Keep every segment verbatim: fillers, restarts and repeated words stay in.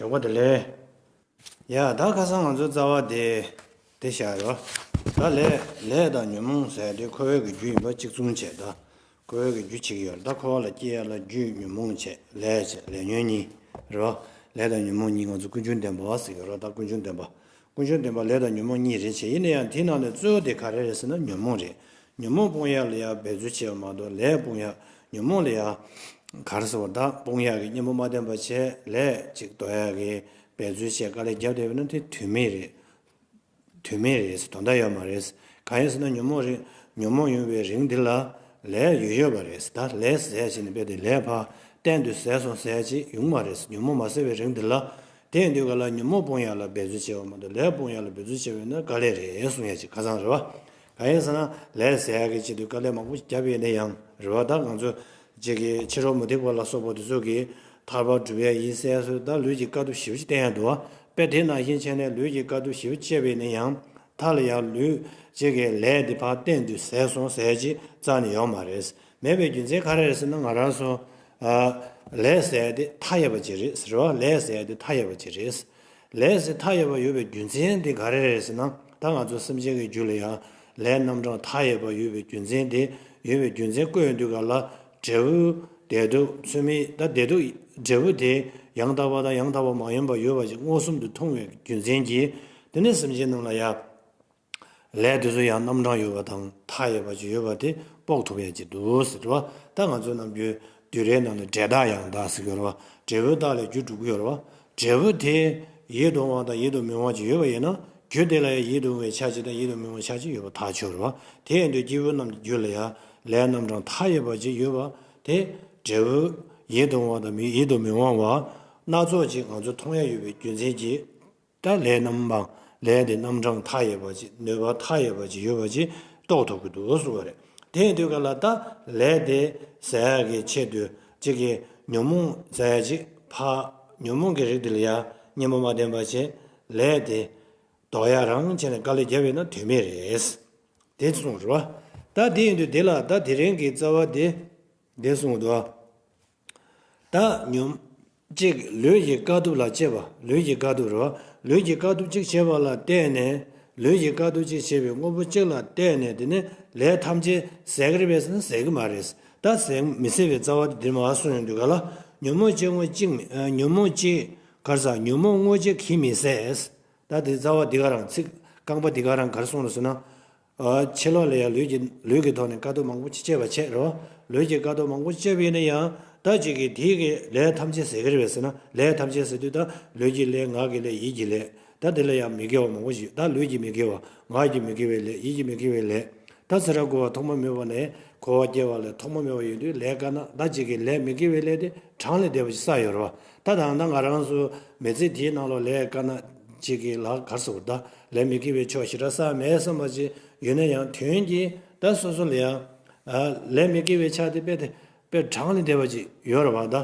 ཡག་པོ་དེ་ལས། ཡ་ད་ཁ་སང་ང་ཚོའི་རྩ་བ་དེ་དེ་བཞག་རོ། ད་ལས་ལས་དང་ཉོན་མོངས་ཟེར་དེ་འཁོར་བའི་གི་རྒྱུ་ཡིན་པ་གཅིག་མཚུངས་བྱས། ད་འཁོར་བའི་གི་རྒྱུ་བྱེད་ཀྱི་ཡོད་རེད། ད་འཁོར་བ་ལ་སྐྱེ་ཡ་ལ་རྒྱུ་ཉོན་མོངས་བྱས། ལས་བྱས་ལས་ཉོན་གཉིས་རེད་བ། ལས་དང་ཉོན་མོངས་གཉིས། ང་ཚོ་ཀུན་འབྱུང་བདེན་པ་ཟེར་གྱི་རོ། ད་ཀུན་འབྱུང་བདེན་པ། ཀུན་འབྱུང་བདེན་པ་ལས་དང་ཉོན་མོངས་གཉིས་རེད་བྱས། ཡིན་ན་ཡང་དེའི་ནང་ནས་གཙོ་བོ་དེ་ག་རེ་རེད་ཟེར་ན་ཉོན་མོངས་རེད། ཉོན་མོངས་སྤོང་ཡ་ལ་ཡ་འབད་རྩོལ་བྱེད་པ་མ་གཏོགས་ལས་སྤོང་ཡ། ཉོན་མོངས་ལ་ཡ། ག་རེ་ཟེར་བ། ད་སྤོང་ཡ་གི་གཉེན་པོ་མ་བསྟེན་པ་བྱས་ལས་ཅིག་འདོར་ཡ་གི་འབད་རྩོལ་བྱས་དཀའ་ལས་རྒྱབ་བསྡད་པ་ན་དེ་དོན་མེད་རེད། དོན་མེད་རེད། དོན་དག་ཡོད་མ་རེད། གང་ཡིན་ཟེར་ན་ཉོན་མོངས་རེད། ཉོན་མོངས་ཡོང་བའི་རིང་འདི་ལ་ལས་ཡོད་ཡོད་པ་རེད། ད་ལས་ཟད་བྱས་ནས་རྦད་དེ་ལས་ཕར་གཏན་དུ་ཟད་སོང་ཟེར་ཡ་ཅིག་ཡོང་མ་རེད། ཉོན་མོངས་མ་ཟད་པའི་རིང་འདི་ལ། དེ་ཡིན་དུས་ག་ལ་ཉོན་མོངས་སྤོང་ཡ་ལ་འབད་རྩོལ་བྱས་པ་མ་གཏོགས་ལས་སྤོང་ཡ་ལ་འབད་རྩོལ་བྱས་པ་ཡིན་ན་དཀའ་ལས་རེད་གསུང་ཡ་ཅིག་ཁ་སང་རེད་བ། གང་ཡིན་ཟེར་ན་ལས་ཟད་ཡ་གི་ཆེད་དུ་དཀའ་ལས་མང་པོ་ཞིག་བརྒྱབ་ཡོད་ན་ཡང་རེད་བ། ད་ང་ཚོ་ཅིག་གི་ཕྱི་རོལ་མུ་སྟེགས་པ་ལ་སོགས་པ་དེ་ཚོ་གིས་ཐར་པ་སྒྲུབ་ཡ་ཡིན་ཟེར་སོ། ད་ལུས་ཀྱི་དཀའ་ཐུབ་ཞེ་པོ་ཅིག་བསྟན་ཡ་འདུག་བ། དཔེ་དེ་ནང་བཞིན་བྱས་ནས་ལུས་ཀྱི་དཀའ་ཐུབ་ཞེ་པོ་སྤྱད་པ་ཡིན་ན་ཡང་མཐའ་ལ་ཡང་ལུས་ཅིག་གི་ལས་དེ་ཕར་གཏན་དུ་ཟད་སོང་ཟེར་ཡ་ཅིག་རྩ་ནས་ཡོད་མ་རེད། མེད་པའི་རྒྱུ་མཚན་ག་རེ་རེད་ཟེར་ན་ང་རང་ཚོ་ལས་ཟད་དེ་མཐའ་ཡས་པ་ཅིག་རེད་ཟེར་བ། ལས་ཟད་དེ་མཐའ་ཡས་པ་ཅིག་རེད། ལས་ཟད་མཐའ་ཡས་པ་ཡོད་པའི་རྒྱུ་མཚན་དེ་ག་རེ་རེད་ཟེར་ན། ད་ང་ཚོ་སེམས་ཅན་གྱི་རྒྱུད་ལ་ཡང་ལས་རྣམ་གྲངས་མཐའ་ཡས་པ་ཡོད་པའི་རྒྱུ་མཚན་དེ། ཡོད་པའི་རྒྱུ་མཚན་བཀོད་ཡོང་དུས་ག་ལ་འབྲས་བུ་བདེ་སྡུག་ཚོད་མེད། ད་བདེ་སྡུག་འབྲས་བུ་དེ་ཡང་དག་པ་དང་ཡང་དག་པ་མ་ཡིན་པ་ཡོད་པ་ཞིག་མངོན་སུམ་དུ་མཐོང་བའི་རྒྱུ་མཚན་གྱིས། དེ་ནས་སེམས་ཅན་རྣམས་ལ་ཡང་ལས་དེ་ཚོ་ཡང་རྣམ་གྲངས་ཡོད་པ་དང་མཐའ་ཡས་པ་ཅིག་ཡོད་པ་དེ་དཔོག་ཐུབ་ཡ་ཅིག་འདུག་ཟེར་བ། ད་ང་ཚོ་ནམ་རྒྱུན་བསྡུས་གྲྭའི་ནང་ལ་འབྲས་རྟགས་ཡང་དག་ཟེར་གྱི་ཡོད་རེད་བ། འབྲས་བུའི་རྟགས་ལས་རྒྱུ་འགྲུབ་ཀྱི་ཡོད་རེད་བ། འབྲས་བུ་དེ་ཡིད་དུ་འོང་བ་དང་ཡིད་དུ་མི་འོང་བ་ཅིག་ཡོད་པ་ཡིན་ན། རྒྱུ་དེ་ལ་ཡང་ཡིད་དུ་འོང་བའི་ཆ་ཅིག་དང་ཡིད་དུ་མི་འོང་བའི་ཆ་ཅིག་ཡོད་པ་ཐག་ཆོད་རེད་བ། དེ་ཡིན་དུས་སྐྱེས་བུ་རྣམས་ཀྱི་རྒྱུད་ལ་ཡང་ལས་རྣམ་གྲངས་མཐའ་ཡས་པ་ཅིག་ཡོད་པ་དེ། འབྲས་བུ་ཡིད་དུ་འོང་བ་དང་མི་ཡིད་དུ་མི་འོང་བ་སྣ་ཚོགས་ཅིག་ང་ཚོ་མཐོང་ཡ་ཡོད་པའི་རྒྱུ་མཚན་གྱིས། ད་ལས་རྣམ་པ། ལས་དེ་རྣམ་གྲངས་མཐའ་ཡས་པ་ཅིག་ནུས་པ་མཐའ་ཡས་པ་ཅིག་ཡོད་པ་ཅིག་རྟོགས་ཐུབ་ཀྱི་འདུག་གསུངས་པ་རེད། དེ་ཡིན་དུས་ག་ལ་ད་ལས་དེ་ཟད་ཡ་གི་ཆེད་དུ་ཅིག་གི་ཉོན་མོངས་ཟད་ཡ་ཅིག་ཕར་ཉོན་མོངས་ཀྱི་རིགས་དེ་ལ་ཡ་གཉེན་པོ་མ་བསྟེན་པ་བྱས། ལས་དེ་ལྡོག་ཡ་རང་བྱས་ནས་དཀའ་ལས་བརྒྱབ་ཡོད་ན་དོན་མེད་རེད། དེ་གསུངས་རེད་བ། ད་དེ་ཡིན་དུས་དེ་ལ་ད་དེ་རིང་གི་རྩ་བ་དེ་དེ་གསུངས་འདུག་བ། ད་ཉོན། གཅིག་ལུས་ཀྱི་དཀའ་ཐུབ་ལ་དཔྱད་པ། ལུས་ཀྱི་དཀའ་ཐུབ་རེད་བ། ལུས་ཀྱི་དཀའ་ཐུབ་གཅིག་བྱས་པ་ལ་བརྟེན་ནས། ལུས་ཀྱི་དཀའ་ཐུབ་གཅིག་བྱས་པའི་དངོས་པོ་གཅིག་ལ་བརྟེན་ནས་དེ་ནི་ལས་ཐམས་ཅད་ཟད་ཀྱི་རེད་པས་ཟེར་ན་ཟད་ཀྱི་མ་རེད། ད་ཟད་མི་ཟད་པའི་རྩ་བ་དེ་འདིར་མར་གསུངས་ཡོང་དུས་ག་ལ། ཉོན་མོངས་སྤྱི་དངོས་གཅིག་མི་ཨ། ཉོན་མོངས་སྤྱི་ག་རེ་ཟ། ཉོན་མོངས་དངོས་གཅིག་གིས་མི་ཟད། ད་དེ་རྩ་བ་འདི་ག་རང་ཚིག་རྐང་པ་འདི་ག་རང་ག་རེ་གསུངས་རེད་ཟེར་ན། ཨ། ཕྱི་ལོགས་ལ་ཡང་ལུས་ཀྱི་ལུས་ཀྱི་ཐོག་ནས་དཀའ་ཐུབ་མང་པོ་ཅིག་སྤྱད་པ་བྱས་རེད་བ། ལུས་ཀྱི་དཀའ་ཐུབ་མང་པོ་སྤྱད་པ་ཡིན་ན་ཡང་ད་ཅིག་གིས་དེའི་གི་ལས་ཐམས་ཅད་ཟད་ཀྱི་རེད་པས་ཟེར་ན། ལས་ཐམས་ཅད་ཟེར་དུས་ད་ལུས་ཀྱི་ལས། ངག་གི་ལས། ཡིད་ཀྱི་ལས། ད་དེ་ལ་ཡང་མི་དགེ་བ་མང་པོ་ཞིག་ད་ལུས་ཀྱི་མི་དགེ་བ། ངག་གི་མི་དགེ་བའི་ལས། ཡིད་ཀྱི་མི་དགེ་བའི་ལས། ད་ཚེ་རབས་འཁོར་བ་ཐོག་མ་མེད་པ་ནས་འཁོར་བ་སྐྱེ་བ་ལ་ཐོག་མ་མེད་པ་ཡིན་དུས་ལས་དཀར་ནག་ད་ཅིག་གིས་ལས་མི་དགེ་བའི་ལས་དེ་གྲངས་ལས་འདས་པ་ཞིག་བསགས་ཡོད་རེད་བ། ད་ད་ལྟ་ང་རང་ཚོ་མི་ཚེ་དེའི་ནང་ལོགས་ལས་དཀར་ནག་ཅིག་གི་ལ་ག་རེ་ཟེར་དགོས་རེད། ད་ལས་མི་དགེ་བའི་ཕྱོགས་ཞེ་དྲག་བསགས་མེད་བསམ་པ་ཅིག་ཡོད་ན་ཡང་དོན་གྱིས་ད་སོ་སོ་ལ་ཡང་ལས་མི་དགེ་བའི་ཆ་དེ་དཔེ་དེ་དཔེ་གྲངས་ལས་འདས་པ་ཅིག་ཡོད་རེད་བ། ད་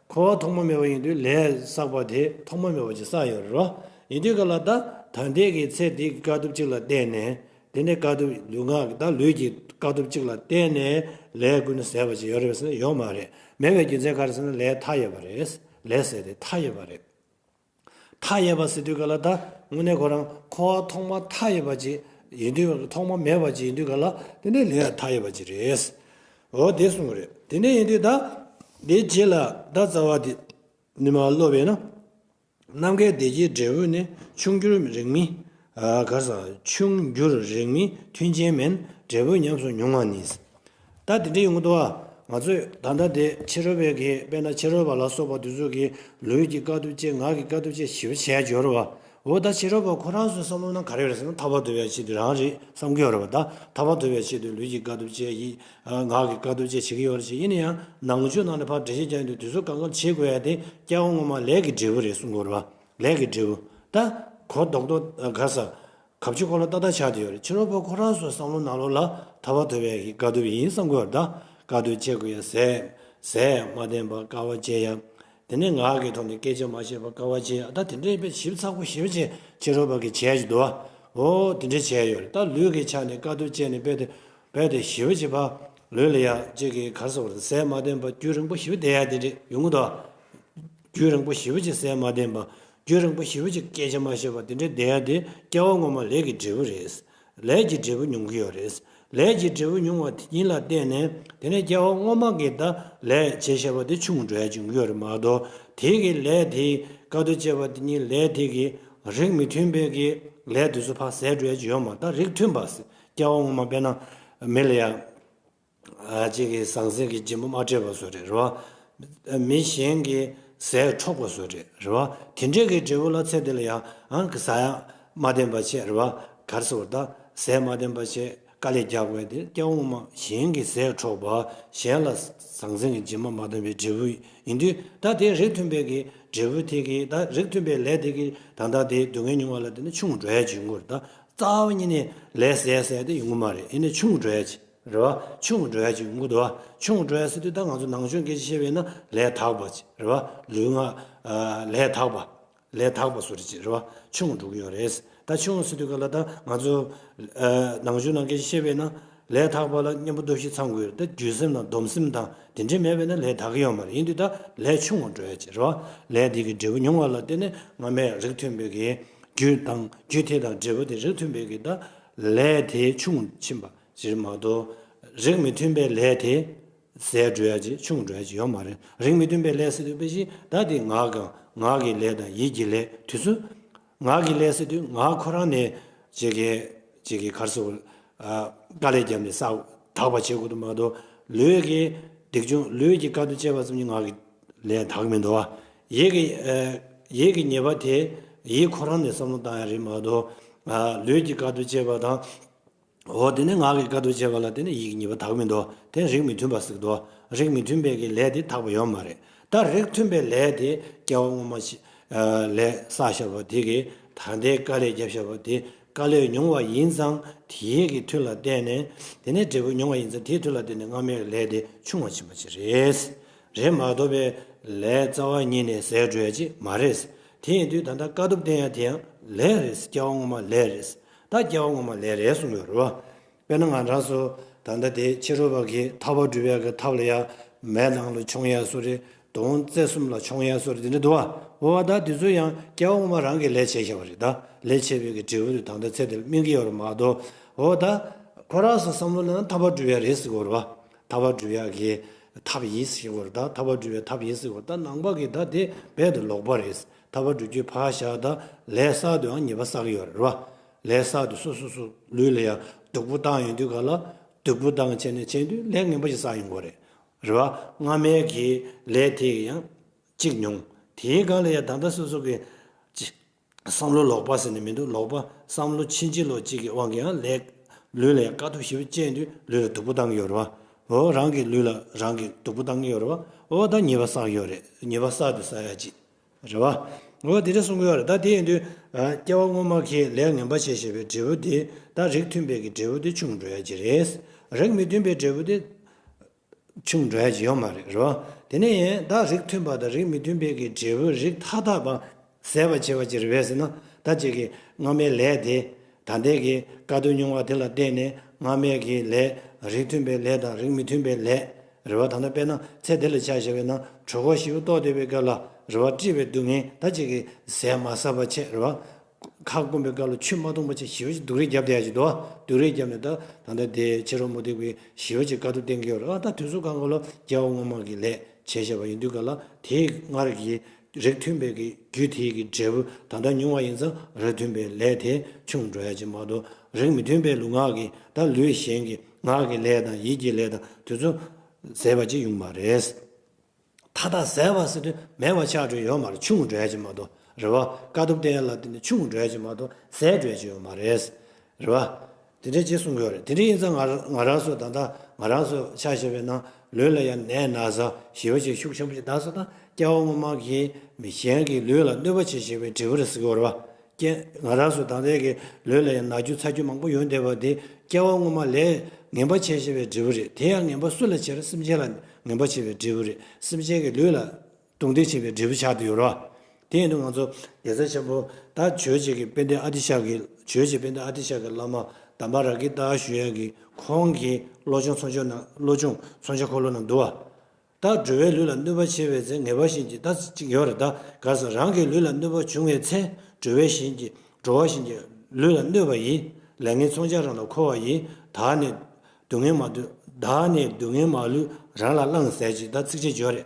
འཁོར་བ་ཐོག་མ་མེད་པ་ཡིན་དུས་ལས་བསགས་པ་དེ་ཐོག་མ་མེད་པ་ཅིག་བསགས་ཡོད་རེད་བ། ཡིན་དུས་ག་ལ་ད་ད་ལྟའི་གི་ཚེ་འདི་གི་དཀའ་ཐུབ་ཅིག་ལ་བརྟེན་ནས། དེ་ནས་དཀའ་ཐུབ་ལུས་ངག་གི་ད་ལུས་ཀྱི་དཀའ་ཐུབ་ཅིག་ལ་བརྟེན་ནས་ལས་ཀུན་ཟད་པ་ཅིག་ཡོད་རེད་པས་ཟེར་ན་ཡོད་མ་རེད། མེད་པའི་རྒྱུ་མཚན་ག་རེ་ཟེར་ན་ལས་མཐའ་ཡས་པ་རེད། ལས་ཟད་དེ་མཐའ་ཡས་པ་རེད། མཐའ་ཡས་པ་ཟེར་དུས་ག་ལ་ད་དངོས་གནས་ཁོ་རང་འཁོར་བ་ཐོག་མ་མཐའ་ཡས་པ་ཅིག་ཡིན་དུས། ཐོག་མ་མེད་པ་ཅིག་ཡིན་དུས་ག་ལ་དེ་ནས་ལས་མཐའ་ཡས་པ་ཅིག་རེད། འོ་དེ་གསུངས་རེད། དེ་ནས་ཡིན་དུས་ད་དེ་རྗེས་ལ་ད་རྩ་བ་དེ་ནི་མར་སློབ་པས་ན། ནམ་མཁའི་བདེ་སྐྱིད་འབྲས་བུ་ནི། ཆུང་འགྱུར་རིང་མིན། ཨ། ག་རེ་ཟ། ཆུང་འགྱུར་རིང་མིན་མཐུན་རྐྱེན་མིན། འབྲས་བུ་ཉམས་སུ་མྱོང་བ་ནི། ད་དེ་འདྲ་ཡོང་གི་འདུག་བ། ང་ཚོས་ད་ལྟ་དེ་ཕྱི་རོལ་པའི་གི། དཔེར་ན་ཕྱི་རོལ་པ་ལ་སོགས་པ་དེ་ཚོ་གིས་ལུས་ཀྱི་དཀའ་ཐུབ་སྤྱད། ངག་གི་དཀའ་ཐུབ་སྤྱད་ཞེ་པོ་བྱས་ཡོད་རེད་བ། འོ་ད་ཕྱི་རོལ་པ་ཁོ་རང་ཚོའི་བསམ་བློ་ནང་ག་རེ་ཡོད་རེད་ཟེར་ན་ཐར་པ་ཐོབ་ཡ་ཆེད་དུ་རང་རེད་བསམ་གྱི་ཡོད་རེད་བ། ད་ཐར་པ་ཐོབ་ཡ་ཆེད་དུ་ལུས་ཀྱི་དཀའ་ཐུབ་སྤྱད་ཡིན། ཨ། ངག་གི་དཀའ་ཐུབ་སྤྱད་བྱེད་ཀྱི་ཡོད་རེད་ཅེས། ཡིན་ན་ཡང་ནང་ཆོས་ནང་ནས་ཕར་འགྲེལ་བཤད་རྒྱག་ཡོང་དུས་དེ་ཚོ་གང་ག་བྱེད་དགོས་ཡ་དེ་སྐྱེ་བ་སྔོན་མ་ལས་ཀྱི་འབྲས་བུ་རེད་གསུང་གི་ཡོད་རེད་བ། ལས་ཀྱི་འབྲས་བུ། ད་གོ་རྡོག་རྡོག་ག་རེ་ཟ། གབ་ཆུ་ཁོ་ལ་ཏག་ཏག་ཆགས་བསྡད་ཡོད་རེད། ཕྱི་རོལ་པ་ཁོ་རང་ཚོའི་བསམ་བློ་ནང་ལོགས་ལ་ཐར་པ་ཐོབ་ཡ་གི་དཀའ་ཐུབ་ཡིན་བསམ་གྱི་ཡོད་རེད། ད་དཀའ་ཐུབ་སྤྱད་དགོས་ཡ། ཟས་ཟས་མ་བསྟེན་པ། དཀའ་བ་སྤྱད་ཡ། དེ་ནས་ངག་གི་ཐོག་ནས་སྐད་ཆ་མ་བཤད་པ། དཀའ་བ་སྤྱད་ཡ། ད་དེ་འདྲའི་དཔེ་ཞིབ་ཚགས་པོ་ཞེ་པོ་ཅིག་ཕྱི་རོལ་པ་གིས་བྱས་ཀྱི་འདུག་བ། འོ་དེ་འདྲ་བྱས་ཡོད་རེད། ད་ལུས་ཀྱི་ཆ་ནས་དཀའ་ཐུབ་སྤྱད་ནས་དཔེ་དེ་དཔེ་དེ་ཞེ་པོ་ཅིག་ཕར་ལུས་ལ་ཡ་ཅིག་གི་ག་རེ་ཟེར་དགོས་རེད། ཟས་མ་བསྟེན་པ་རྒྱུན་རིང་པོ་ཞེ་པོ་བསྡད་ཡ་དེ་འདྲ་ཡོང་གི་འདུག་རྒྱུན་རིང་པོ་ཞེ་པོ་ཅིག་ཟས་མ་བསྟེན་པ། རྒྱུན་རིང་པོ་ཞེ་པོ་ཅིག་སྐད་ཆ་མ་བཤད་པ་དེ་འདྲའི་བསྡད་ཡ་དེ་སྐྱེ་བ་སྔོན་མ་ལས་ཀྱི་འབྲས་བུ་རེད། ལས་ཀྱི་འབྲས་བུ་མྱོང་གི་ཡོད་རེད། ལས་ཀྱི་འབྲས་བུ་མྱོང་བ་དེ་ཉིད་ལ་བརྟེན་ནས་དེ་ནས་སྐྱེ་བ་སྔོན་མ་གི་ད་ལས་བྱས་བཞག་པ་དེ་ཆུང་འགྲོ་ཡ་ཅིག་ཡོང་གི་ཡོད་རེད་མ་གཏོགས། དེ་གི་ལས་དེ་དཀའ་སྡུག་སྤྱད་པ་དེ་ཉིད་ལས་དེ་གི་རིགས་མི་མཐུན་པའི་གི་ལས་དེ་ཚོ་ཕར་ཟད་འགྲོ་ཡ་ཅིག་ཡོད་མ་རེད། ད་རིགས་མཐུན་པ་ཟེར། སྐྱེ་བ་སྔོན་མ་དཔེར་ན་མི་ལ་ཡ། ཨ་གཅིག་གིས་ཟང་ཟིང་གི་སྦྱིན་པ་མ་སྤྲད་པ་བཟོ་རེད། རེད་བ། མི་གཞན་གྱི་ཟས་འཕྲོག་པ་བཟོ་རེད། རེད་བ། དེ་འདྲས་ཀྱི་འབྲས་བུ་ལ་ཚེ་འདི་ལ་ཡང་ཨང་གི་ཟ་ཡང་མ་བསྟེན་པ་བྱས། རེད་བ། ག་རེ་ཟེར་བ། ད་ཟས་མ་བསྟེན་པ་བྱས། དཀའ་ལས་རྒྱག་དགོས་དེ་སྐྱེ་བ་སྔོན་མ་གཞན་གྱི་ཟས་འཕྲོག་པ། གཞན་ལ་ཟང་ཟིང་གི་སྦྱིན་པ་མ་བཏང་བའི་འབྲས་བུ་ཡིན་དུས། ད་དེ་རིགས་མཐུན་པའི་གི་འབྲས་བུ་དེ་གི་ད་རིགས་མཐུན་པའི་ལས་དེ་གི་ད་ལྟ་དེ་སྡུག་བསྔལ་མྱོང་བ་ལ་དེ་ནི་ཆུང་འགྲོ་ཡ་ཅིག་ཡོང་གི་རེད། ད་རྩ་བ་ཉིད་ནས་ལས་ཟད་ཟད་དེ་ཡོང་གི་མ་རེད། ཡིན་ནའི་ཆུང་འགྲོ་ཡ་ཅིག་རེད་བ། ཆུང་འགྲོ་ཡ་ཅིག་ཡོང་གི་འདུག་བ། ཆུང་འགྲོ་ཡ་ཟེར་དུས་ད་ང་ཚོ་ནང་ཆོས་སྐད་ཆ་བཤད་པས་ན་ལས་དག་པ་ཅིག་རེད་བ། ལུས་ངག་ལས་དག་པ། ལས་དག་པ་བཟོ་རེ་ཅིག་རེད་བ། ཆུང་འགྲོ་གི་ཡོད་རེད། ད་ཆུང་ཟེར་དུས་ག་ལ་ད་ང་ཚོ་ནང་ཆོས་ནང་སྐད་ཆ་བཤད་པས་ན་ལས་དག་པ་ལ་གཉེན་པོ་སྟོབས་བཞི་ཚང་དགོས་རེད། ད་རྒྱུ་སེམས་དང་སྡོམ་སེམས་དང་དེ་འདྲས་མེད་པས་ན་ལས་དག་གི་ཡོད་མ་རེད། ཡིན་དུས་ད་ལས་ཆུང་བ་འགྲོ་ཡ་ཅིག་རེད་བ། ལས་དེ་གི་འབྲས་བུ་མྱོང་བ་ལ་བརྟེན་ནས་སྔ་མའི་རིགས་མཐུན་པའི་གི་རྒྱུ་དང་རྒྱུ་དེ་དང་འབྲས་བུ་དེ་རིགས་མཐུན་པའི་གི་ད་ལས་དེ་ཆུང་ཕྱིན་པ་ཅིག་མ་གཏོགས། རིགས་མི་མཐུན་པའི་ལས་དེ་ཟད་འགྲོ་ཡ་ཅིག་ཆུང་འགྲོ་ཡ་ཅིག་ཡོད་མ་རེད། རིགས་མི་མཐུན་པའི་ལས་ཟེར་དུས་དཔེ་ཅིག་ད་དེ་ངག་གི་ངག་གི་ལས་དང་ཡིད་ཀྱི་ལས། དུས་ཚོད་ངག་གི་ལས་ཟེར་དུས་ངག་ཁོ་རང་ནས་ཅིག་གི་ཅིག་གི་ག་རེ་ཟེར་དགོས། དཀའ་ལས་བརྒྱབ་ནས་བསགས་དག་པ་བྱེད་དགོས་དུ་མ་གཏོགས། ལུས་ཀྱི་སྡིག་སྦྱོང་ལུས་ཀྱི་དཀའ་སྡུག་སྤྱད་པ་ཙམ་གྱིས་ངག་གི་ལས་དག་མི་འདུག་བ། ཡིད་ཀྱི་ཡིད་ཀྱི་ཉེས་པ་དེ་ཡིད་ཁོ་རང་ནས་བསམ་བློ་བཏང་ཡ་རེད་མ་གཏོགས། ལུས་ཀྱི་དཀའ་སྡུག་སྤྱད་པ་དང་། འོ་དེ་ནས་ངག་གི་དཀའ་སྡུག་སྤྱད་པ་ལ་དེ་ནས་ཡིད་ཀྱི་ཉེས་པ་དག་མི་འདུག་དེ་རིགས་མི་མཐུན་པ་ཟེར་གི་འདུག་རིགས་མི་མཐུན་པའི་གི་ལས་དེ་དག་པ་ཡོད་མ་རེད། ད་རིགས་མཐུན་པའི་ལས་དེ་སྐྱེ་བ་སྔོན་མ་ཞིག་ལས་བསགས་བཞག་པ་དེ་གིས་ད་ལྟའི་དཀའ་ལས་བརྒྱབ་བཞག་པ་དེ་དཀའ་ལས་མྱོང་བ་ཡིན་ཙང་དེའི་གི་མཐུ་ལ་བརྟེན་ནས། དེ་ནས་འབྲས་བུ་མྱོང་བ་ཡིན་ཙང་དེའི་མཐུ་ལ་བརྟེན་ནས་སྔ་མའི་ལས་དེ་ཆུང་བ་ཕྱིན་པ་ཅིག་རེད། རེད་མ་གཏོགས་པའི་ལས་རྩ་བ་ཉིད་ནས་ཟད་འགྲོ་ཡ་ཅིག་མ་རེད། དེ་ཡིན་དུས་ད་ལྟ་དཀའ་ཐུབ་བསྟན་ཡ་དེ་ཡང་ལས་རེད། སྐྱེ་བ་སྔོན་མ་ལས་རེད། ད་སྐྱེ་བ་སྔོན་མ་ལས་རེད་གསུངས་ཡོད་རེད་བ། དཔེར་ན་ང་རང་ཚོ་ད་ལྟ་དེ་ཕྱི་རོལ་པ་གིས་ཐར་པ་སྒྲུབ་ཡ་གི་ཐབས་ལ་ཡ་མེ་ནང་ལ་མཆོང་ཡ་བཟོ་རེད། དོང་རྩེ་གསུམ་ལ་མཆོང་ཡ་བཟོ་རེད། དེ་འདྲ་འདུག་བ། འོ་ད་དེ་ཚོ་ཡང་སྐྱེ་བ་སྔོན་མ་རང་གིས་ལས་བྱས་བཞག་པ་རེད། ད་ལས་བྱས་པའི་གི་འབྲས་བུ་དེ་ད་ལྟ་ཚེ་འདིར་སྨིན་གྱི་ཡོད་རེད་མ་གཏོགས། འོ་ད་ཁོ་རང་ཚོ་བསམ་བློ་ནང་ཐར་པ་སྒྲུབ་ཡ་རེད་ཟེར་གི་ཡོད་རེད་བ། ཐར་པ་སྒྲུབ་ཡ་གི་ཐབས་ཡིན་ཟེར་གི་ཡོད་རེད། ད་ཐར་པ་སྒྲུབ་ཡ་ཐབས་ཡིན་ཟེར་གི་ཡོད་རེད། ད་ནང་པ་གི་ད་དེ་རྦད་དེ་ལོག་པ་རེད། ཐར་པ་སྒྲུབ་རྒྱུ་ཕར་བཞག་ད་ལས་བསགས་དུས་ཡང་ཉེས་པ་བསགས་ཀྱི་ཡོད་རེད་བ། ལས་བསགས་དུས་སོ་སོ་སོ་ལུས་ལ་ཡང་སྡུག་པོ་བཏང་ཡོང་དུས་ག་ལ་སྡུག་པོ་བཏང་བྱས་ནས་བྱས་དུས་ལས་ངན་པ་ཞིག་བསགས་ཡོང་གི་རེད། རེད་བ། སྔ་མའི་གི་ལས་དེ་ཡང་གཅིག་མྱོང་། དེའི་སྒང་ལ་ཡང་ད་ལྟ་སོ་སོ་གི་ཅི་བསམ་བློ་ལོག་པ་ཟེར་ནས་མི་འདུག་ལོག་པ་བསམ་བློ་ཕྱིན་ཅི་ལོག་ཅིག་གི་དབང་གིས་ཡང་ལས་ལུས་ལ་ཡང་དཀའ་ཐུབ་ཞེ་པོ་སྤྱད་དུས་ལུས་ལ་སྡུག་པོ་བཏང་གི་ཡོད་རེད་བ། འོ་རང་གི་ལུས་ལ་རང་གིས་སྡུག་པོ་བཏང་གི་ཡོད་རེད་བ། འོ་ད་ཉེས་པ་བསགས་ཡོད་རེད། ཉེས་པ་བསགས་དུས་བསགས་ཡ་ཅིག་རེད་བ། འོ་དེ་འདྲ་གསུང་གི་ཡོད་རེད། ད་དེ་ཡིན་དུས་ཨ་སྐྱེ་བ་སྔོན་མ་གི་ལས་ངན་པ་བྱས་བྱས་པའི་འབྲས་བུ་དེ་ད་རིགས་མཐུན་པའི་གི་འབྲས་བུ་དེ་ཆུང་འགྲོ་ཡ་ཅིག་རེད། རིགས་མི་མཐུན་པའི་འབྲས་བུ་དེ་ཆུང་འགྲོ་ཡ་ཅིག་ཡོད་མ་རེད། རེད་བ། དེ་ནས་ཡིན་ད་རིགས་མཐུན་པ་དང་རིགས་མི་མཐུན་པའི་གི་འབྲས་བུ་རིགས་མཐའ་དག་པ་ཟད་པ་བྱེད་པ་ཅིག་རེད་པས་ཟེར་ན། ད་ཅིག་གི་སྔ་མའི་ལས་དེ་ད་ལྟའི་གི་དཀའ་སྡུག་མྱོང་བ་དེ་ལ་བརྟེན་ནས་སྔ་མའི་གི་ལས་རིགས་མཐུན་པའི་ལས་དང་རིགས་མི་མཐུན་པའི་ལས། རེད་བ། ད་ལྟ་དཔེར་ན་ཚེ་འདི་ལ་ཆ་བཞག་པས་ན་གྲོད་ཁོག་ཞེ་པོ་ལྟོགས་བསྡད་པའི་སྐབས་ལ་རེད་བ། དཀྲིས་པའི་སྡུག་བསྔལ་ད་ཅིག་གི་ཟས་མ་ཟ་བ་བྱས་རེད་བ། ཁ་སྐོམ་པའི་སྐབས་ལ་ཆུ་མ་འཐུང་བ་བྱས་ཞེ་པོ་ཅིག་སྡུག་རུས་བརྒྱབ་བསྡད་ཡ་ཅིག་འདུག་བ། སྡུག་རུས་བརྒྱབ་ནས་ད་ད་ལྟ་དེ་ཕྱི་རོལ་མུ་སྟེགས་པས་ཞེ་པོ་ཅིག་དཀའ་སྡུག་བསྟན་གྱི་ཡོད་རེད། ཨ་ད་དུས་ཚོད་གང་ག་ལ་སྐྱེ་བ་སྔོན་མ་གི་ལས་བྱས་བཞག་པ་ཡིན་དུས་ག་ལ་དེ་སྔར་གྱི་རིགས་མཐུན་པའི་གི་རྒྱུ་དེའི་གི་འབྲས་བུ་ད་ལྟ་མྱོང་བ་ཡིན་ཙང་རིགས་མཐུན་པའི་ལས་དེ་ཆུང་འགྲོ་ཡ་ཅིག་མ་གཏོགས། རིགས་མི་མཐུན་པའི་ལུས་ངག་གི་ད་ལུས་གཞན་གྱི་ངག་གི་ལས་དང་ཡིད་ཀྱི་ལས་དང་དེ་ཚོ་ཟད་པ་ཅིག་ཡོང་མ་རེད། མཐའ་དག་ཟད་པ་ཟེར་དུས་མེད་པ་ཆགས་འགྲོ་ཡོད་མ་རེད། ཆུང་འགྲོ་ཡ་ཅིག་མ་གཏོགས། རེད་བ། དཀའ་ཐུབ་བསྟན་ཡ་ལ་བརྟེན་ནས་ཆུང་འགྲོ་ཡ་ཅིག་མ་གཏོགས་ཟད་འགྲོ་ཡ་ཅིག་ཡོད་མ་རེད། རེད་བ། དེ་འདྲའི་ཅིག་གསུང་གི་ཡོད་རེད། དེ་འདྲ་ཡིན་ཙང་ང་ང་རང་ཚོ་ད་ལྟ་ང་རང་ཚོ་ཆ་བཞག་པས་ན་ལུས་ལ་ཡང་ནད་ན་ཚ་ཞེ་པོ་ཅིག་ཤུགས་ཆེན་པོ་ཅིག་ད་སོ་ད་སྐྱེ་བ་སྔོན་མ་གི་མི་གཞན་གྱི་ལུས་ལ་གནོད་པ་བྱེད་བྱེད་པའི་འབྲས་བུ་རེད་ཟེར་གི་ཡོད་རེད་བ། སྐྱེ་ང་རང་ཚོ་ད་ལྟའི་གི་ལུས་ལ་ཡང་ན་རྒྱུ་ཚ་རྒྱུ་མང་པོ་ཡོང་བསྡད་པ་དེ་སྐྱེ་བ་སྔོན་མ་ལས་ངན་པ་བྱས་བྱས་པའི་འབྲས་བུ་རེད། དེ་ཡང་ངན་པ་སུ་ལ་བྱས་རེད། སེམས་ཅན་ལ་ངན་པ་བྱས་པའི་འབྲས་བུ་རེད། སེམས་ཅན་གྱི་ལུས་ལ་རྡུང་རྡེག་བྱས་པའི་འབྲས་བུ་ཆགས་བསྡད་ཡོད་རེད་བ། དེ་ཡིན་དུས་ང་ཚོ་རྒྱལ་སྲས་ཆེན་པོ་ད་ཇོ་བོ་རྗེ་གི་དཔལ་ལྡན་ཨ་ཏི་ཤ་གི་ཇོ་བོ་རྗེ་དཔལ་ལྡན་ཨ་ཏི་ཤ་གི་བླ་མ་དམ་པ་རཱ་ཀི་ཏ་ཞུ་ཡ་གི་ཁོང་གི་བློ་སྦྱོང་མཚོན་ཆ་ནང་བློ་སྦྱོང་མཚོན་ཆ་འཁོར་ལོ་ནང་འདུག་བ། ད་འགྲོ་བའི་ལུས་ལ་གནོད་པ་བྱེད་པའི་ཚེ་ངེས་པ་བཞིན་གྱི་ད་ཅིག་ཡོད་རེད། ད་ག་ས་རང་གི་ལུས་ལ་གནོད་པ་བྱུང་བའི་ཚེ་འགྲོ་བའི་བཞིན་གྱི་འགྲོ་བ་བཞིན་གྱི་ལུས་ལ་གནོད་པ་ཡིས་ལས་ངན་མཚོན་ཆ་རང་ལ་འཁོར་བ་ཡིས། བདག་ནི་སྡུག་བསྔལ་མ་ལུས། བདག་ནི་སྡུག་བསྔལ་མ་ལུས་རང་ལ་བླང་ཟེར་ཅིག་ད་ཚིགས་བཅད་ཡོད་རེད།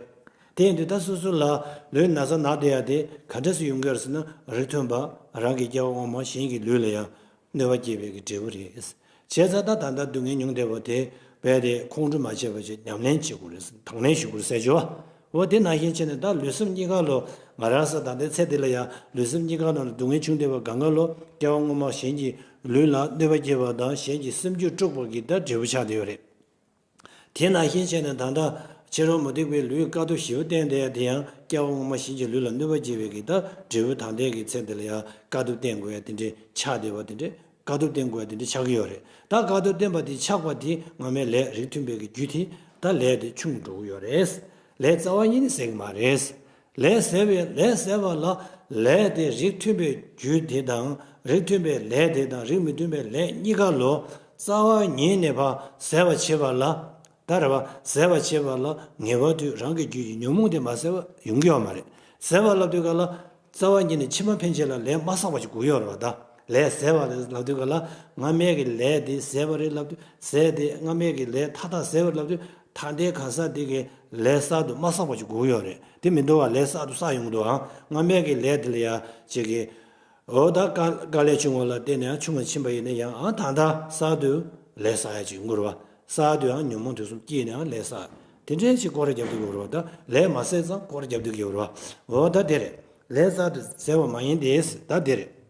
དེ་ཡིན་དུས་ད་སོ་སོ་ལ་ལུས་ན་ཚ་ན་བསྡད་ཡ་དེ་ག་འདྲ་སེ་ཡོང་གི་ཡོད་རེད་ཟེར་ན། རིགས་མཐུན་པ་རང་གི་སྐྱེ་བ་སྔོན་མ་གཞན་གྱི་ལུས་ལ་ཡང་གནོད་པ་སྐྱེལ་བའི་གི་འབྲས་བུ་རེད། བྱས་ཙང་ད་ད་ལྟ་སྡུག་བསྔལ་མྱོང་བསྡད་པ་དེ་རྦད་དེ་ཁོང་ཁྲོ་མ་བྱས་པ་ཅིག་ཉམས་ལེན་བྱེད་དགོས་རེད། དང་ལེན་ཞུ་དགོས་རེད་ཟེར་ཞུ་བ། འོ་དེ་ནང་བཞིན་བྱས་ནས་ད་ལུས་སེམས་གཉིས་ཀ་ལོ་ང་རང་ས་ད་ལྟའི་ཚེ་འདི་ལ་ཡང་ལུས་སེམས་གཉིས་ཀ་ནང་ལ་སྡུག་བསྔལ་བྱུང་བསྡད་པ་གང་ག་ལོ་སྐྱེ་བ་སྔོན་མ་གཞན་གྱི་ལུས་ལ་གནོད་པ་སྐྱེལ་བ་དང་གཞན་གྱི་སེམས་རྒྱུད་དཀྲུགས་པ་གི་ད་འབྲས་བུ་ཆགས་བསྡད་ཡོད་རེད། དེ་ནང་བཞིན་བྱས་ནས་ད་ལྟ་ཕྱི་རོལ་མུ་སྟེགས་པའི་ལུས་དཀའ་ཐུབ་ཞེ་པོ་བསྟན་བསྡད་ཡ་དེ་ཡང་སྐྱེ་བ་སྔོན་མ་གཞན་གྱི་ལུས་ལ་གནོད་པ་སྐྱེལ་བའི་གི་ད་འབྲས་བུ་ད་ལྟའི་གི་ཚེ་འདི་ལ་ཡང་དཀའ་ཐུབ་བསྟན་དགོས་ཡ་དེ་འདྲའི་ཆགས་བསྡད་པ་དེ་འདྲའི་དཀའ་ཐུབ་བསྟན་དགོས་ཡ་དེ་འདྲའི་ཆགས་ཀྱི་ཡོད་རེད། ད་དཀའ་ཐུབ་བསྟན་པ་དེ་ཆགས་པ་དེ་སྔ་མའི་ལས་རིགས་མཐུན་པའི་གི་རྒྱུ་དེ་ད་ལས་དེ་ཆུང་འགྲོ་གི་ཡོད་རེད། ལས་རྩ་བ་ཉིད་ནས་ཟད་གི་མ་རེད། ལས་ཟད་པའི་ལས་ཟད་པ་ལ་ལས་དེ་རིགས་མཐུན་པའི་རྒྱུ་དེ་དང་རིགས་མཐུན་པའི་ལས་དེ་དང་རིགས་མི་མཐུན་པའི་ལས་གཉིས་ཀ་ལོ་རྩ་བ་ཉིད་ནས་ཕར་ཟད་པ་བྱེད་པ་ལ། ད་རེད་བ། ཟད་པ་བྱེད་པ་ལ་ངེས་པར་དུ་རང་གི་རྒྱུད་ཀྱི་ཉོན་མོངས་དེ་མ་ཟད་པ་ཡོང་གི་ཡོད་མ་རེད། ཟད་པ་ལབ་དུས་ག་ལ་རྩ་བ་ཉིད་ནས་ཕྱི་མ་ཕན་ཆད་ལ་ལས་མ་བསགས་པ་ཞིག་དགོས་ཡོད་རེད་བ། ད་ལས་ཟད་པ་ལབ་དུས་ག་ལ་སྔ་མའི་གི་ལས་དེ་ཟད་པ་རེད་ལབ་དུས་ཟད་དེ་སྔ་མའི་གི་ལས་མཐའ་དག་ཟད་པ་ལབ་དུས་ད་ལྟའི་གང་ཟག་དེ་གི་ལས་གསར་དུ་མ་བསགས་པ་ཞིག་དགོས་ཡོད་རེད། དེ་མི་འདུག་བ། ལས་གསར་དུ་བསགས་ཡོང་གི་འདུག་ཨང་། སྔ་མའི་གི་ལས་དེ་ལ་ཡ་ཅིག་གི་འོ་ད་དཀའ་དཀའ་ལས་ཆུང་བ་ལ་བརྟེན་ནས་ཡང་ཆུང་བ་ཕྱིན་པ་ཡིན་ན་ཡང་ཨ་ད་ལྟ་གསར་དུ་ལས་བསགས་ཡ་ཅིག་ཡོང་གི་རེད་བ། གསར་དུ་ཡང་ཉོན་མོངས་དུག་གསུམ་སྐྱེས་ནས་ཡང་ལས་བསགས། དེ་འདྲའི་ཅིག་སྐོར་ར་རྒྱབ་སྡུག་གི་རེད་བ། ད་ལས་མ་ཟད་ཙང་སྐོར་ར་རྒྱབ་སྡུག་གི་རེད་བ། འོ་ད་དེ་རེད། ལས་གསར་དུ་ཟད་པ་མ་ཡིན་ཏེ། ད་དེ་རེད།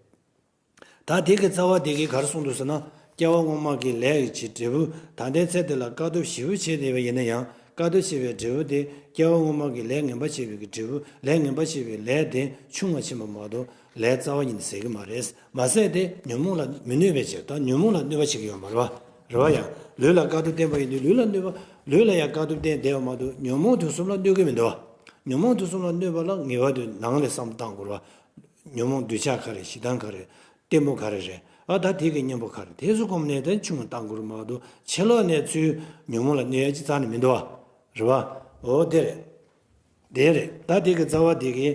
ད་དེ་གི་རྩ་བ་དེ་གིས་ག་རེ་གསུངས་འདུག་ཟེར་ན། སྐྱེ་བ་སྔོན་མ་གི་ལས་ཀྱི་འབྲས་བུ་ད་ལྟའི་ཚེ་འདི་ལ་དཀའ་ཐུབ་ཞེ་པོ་བྱས་བསྡད་པ་ཡིན་ན་ཡང་དཀའ་ཐུབ་བྱས་པའི་འབྲས་བུ་དེ་སྐྱེ་བ་སྔོན་མ་གི་ལས་ངན་པ་བྱས་པའི་གི་འབྲས་བུ་ལས་ངན་པ་བྱས་པའི་ལས་དེ་ཆུང་བ་ཕྱིན་པ་མ་གཏོགས་ལས་རྩ་བ་ཉིད་ནས་ཟད་གི་མ་རེད། མ་ཟད་དེ་ཉོན་མོངས་ལ་མི་གནོད་པའི་ཕྱིར་ད་ཉོན་མོངས་ལ་གནོད་པ་བྱེད་ཀྱི་ཡོད་མ་རེད་བ། རེད་བ། ཡང་ལུས་ལ་དཀའ་ཐུབ་བསྟན་པ་ཡིན་དུས་ལུས་ལ་གནོད་པ་ལུས་ལ་ཡང་དཀའ་ཐུབ་བསྟན་བསྡད་པ་མ་གཏོགས་ཉོན་མོངས་དུག་གསུམ་ལ་གནོད་ཀྱི་མི་འདུག་བ། ཉོན་མོངས་དུག་གསུམ་ལ་གནོད་པ་ལ་ངེས་པར་དུ་ནང་ལས་བསམ་བློ་བཏང་དགོས་རེད་བ། ཉོན་མོངས་འདོད་ཆགས་ག་རེ་ཞེ་སྡང་ག་རེ་གཏི་མུག་ག་རེ་རེད། ཨ་ད་དེ་གི་གཉེན་པོ་ག་རེ་དེ་ཚོ་སྒོམ་ནས་དེ་ཆུང་བ་བཏང་དགོས་རེད་མ་གཏོགས་ཕྱི་ལོགས་ནས་ཚུར་ཉོན་མོངས་ལ་གནོད་ཡ་ཅི་རྩ་ནས་མི་འདུག་བ། རེད་བ། འོ་དེ་རེད། དེ་རེད། ད་དེ་གི་རྩ་བ་དེ་གི་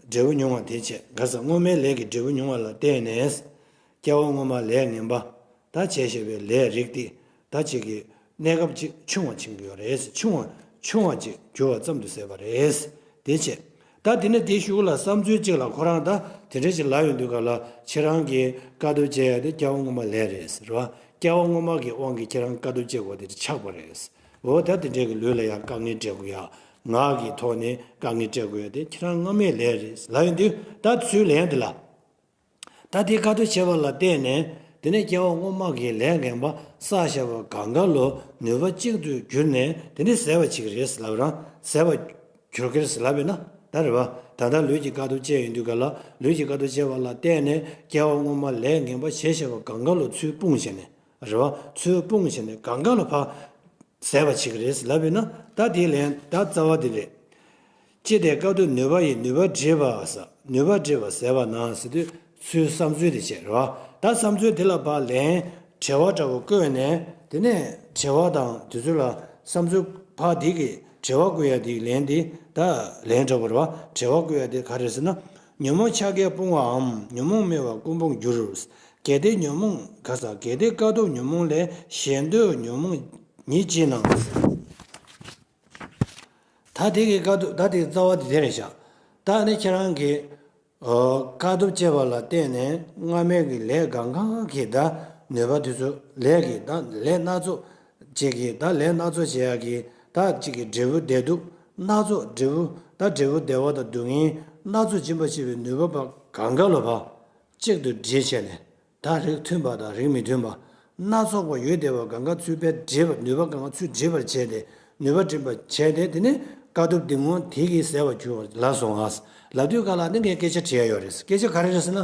འབྲས་བུ་མྱོང་བ་དེ་བྱས་ག་ས་སྔོན་མའི་ལས་ཀྱི་འབྲས་བུ་མྱོང་བ་ལ་བརྟེན་ནས། སྐྱེ་བ་སྔོན་མ་ལས་ངན་པ། ད་བྱས་བཞག་པའི་ལས་རིགས་དེ་ད་ཅིག་གི་གནས་སྐབས་ཅིག་ཆུང་བ་ཕྱིན་གྱི་ཡོད་རེད། ཆུང་བ་ཆུང་བ་ཅིག་འགྱུར་བ་ཙམ་དུ་ཟད་པ་རེད། དེ་བྱས། ད་དེ་ནས་དེའི་གཞུག་ལ་བསམ་ཚུལ་གཅིག་ལ་ཁོ་རང་ད་དེ་འདྲ་ཞིག་ལབ་ཡོང་དུས་ག་ལ་ཁྱེད་རང་གི་དཀའ་ཐུབ་སྤྱད་ཡ་དེ་སྐྱེ་བ་སྔོན་མ་ལས་རེད་ཟེར་བ། སྐྱེ་བ་སྔོན་མ་གི་དབང་གིས་ཁྱེད་རང་དཀའ་ཐུབ་སྤྱད་དགོས་དེ་ཆགས་པ་རེད། འོ་ད་དེ་འདྲའི་གི་ལུས་ལ་ཡང་དཀའ་ངལ་འཕྲད་དགོས་ཡ། ངག་གི་ཐོག་ནས་དཀའ་ངལ་འཕྲད་དགོས་ཡ་དེ་ཁྱེད་རང་སྔ་མའི་ལས་རེད་ལབ་ཡོང་དུས་ད་ཚུར་ལན་དེ་ལ། ད་དེ་དཀའ་ཐུབ་བྱས་པ་ལ་བརྟེན་ནས་དེ་ནས་སྐྱེ་བ་སྔོན་མ་གི་ལས་ངན་པ་བསགས་བཞག་པ་གང་ག་ལོ་ནུས་པ་གཅིག་ཏུ་གྱུར་ནས་དེ་ནས་ཟད་པ་བྱེད་ཀྱི་རེད་ལབ་རང་ཟད་པ་གྱུར་ཀྱི་རེད་ལབ་ཡིན་ན་ད་རེད་བ། ད་ལྟ་ལུས་ཀྱི་དཀའ་ཐུབ་སྤྱད་ཡོང་དུས་ག་ལ་ལུས་ཀྱི་དཀའ་ཐུབ་སྤྱད་པ་ལ་བརྟེན་ནས་སྐྱེ་བ་སྔོན་མ་ལས་ངན་པ་བྱས་བཞག་པ་གང་ག་ལོ་ཚུར་སྤུངས་བྱས་ནས་རེད་བ། ཚུར་སྤུངས་བྱས་ནས་གང་ག་ལོ་ཕར་ཟད་པ་བྱེད་ཀྱི་རེད་ལབ་ཡོད་ན་ད་དེའི་ལན་ད་རྩ་བ་དེ་རེད། ཅི་སྟེ་དཀའ་ཐུབ་ནུས་པ་ཡིས་ནུས་པ་བསྒྲིབས་པ་ཟ། ནུས་པ་བསྒྲིབས་པ་ཟད་པ་ན་ཟེར་དུས་ཚུལ་བསམ་ཚུལ་དེ་བྱས་རེད་བ། ད་བསམ་ཚུལ་དེ་ལ་ཕར་ལན་དྲི་བ་འདྲ་བོ་བཀོད་ནས་དེ་ནས་དྲི་བ་དང་དེ་ཚོ་ལ་བསམ་ཚུལ་ཕར་དེ་གི་དྲི་བ་བཀོད་ཡ་དེ་ལན་དེ་ད་ལན་འདྲ་བོ་རེད་བ། དྲི་བ་བཀོད་ཡ་དེ་ག་རེ་ཟེར་ན། ཉོན་མོངས་ཆགས་བརྒྱད་སྤོང་བའམ་ཉོན་མོངས་མེད་པར་ཀུན་སྤོང་འགྱུར། གལ་ཏེ་ཉོན་མོངས་ག་ས་གལ་ཏེ་དཀའ་ཐུབ་ཉོན་མོངས་ལས་གཞན་འདོད་ཉོན་མོངས་ཉིད་ཅི་ན། ད་དེ་གི་དཀའ་ཐུབ་ད་དེ་རྩ་བ་དེ་དེ་རེད་ཤག་ད་ནི་ཁྱེད་རང་གིས་ཨོ་དཀའ་ཐུབ་སྤྱད་པ་ལ་བརྟེན་ནས་སྔ་མའི་གི་ལས་གང་གང་གི་ད་ནུས་པ་དེ་ཚོ་ལས་ཀྱི་ད་ལས་སྣ་ཚོགས་ཅིག་གི་ད་ལས་སྣ་ཚོགས་བྱེད་ཡག་གི་ད་ཅིག་གི་འབྲས་བུ་བདེ་སྡུག་སྣ་ཚོགས་འབྲས་བུ་ད་འབྲས་བུ་བདེ་བ་དང་སྡུག་བསྔལ་སྣ་ཚོགས་སྦྱིན་པ་བྱེད་པའི་ནུས་པ་པ་གང་ག་ལོ་བ་གཅིག་ཏུ་སྒྲིལ་བྱས་ནས། ད་རིགས་མཐུན་པ་དང་རིགས་མི་མཐུན་པ། སྣ་ཚོགས་པ་ཡོད་བསྡད་པ་གང་ག་ཚུར་ཕར་འདྲེས་པ་ནུས་པ་གང་ག་ཚུར་འདྲེས་པར་བྱས་ཏེ་ནུས་པ་འགྲིམ་པར་བྱས་ཏེ་དེ་ནས་དཀའ་ཐུབ་འདི་སྔོན་དེ་གིས་ཟད་པར་གྱུར་པ་ལ་སོང་ང་། ལབ་དུས་ག་ལ་ནི་ངས་སྐད་ཆ་དྲི་ཡ་ཡོད་རེད། སྐད་ཆ་ག་རེ་རེད་ཟེར་ན།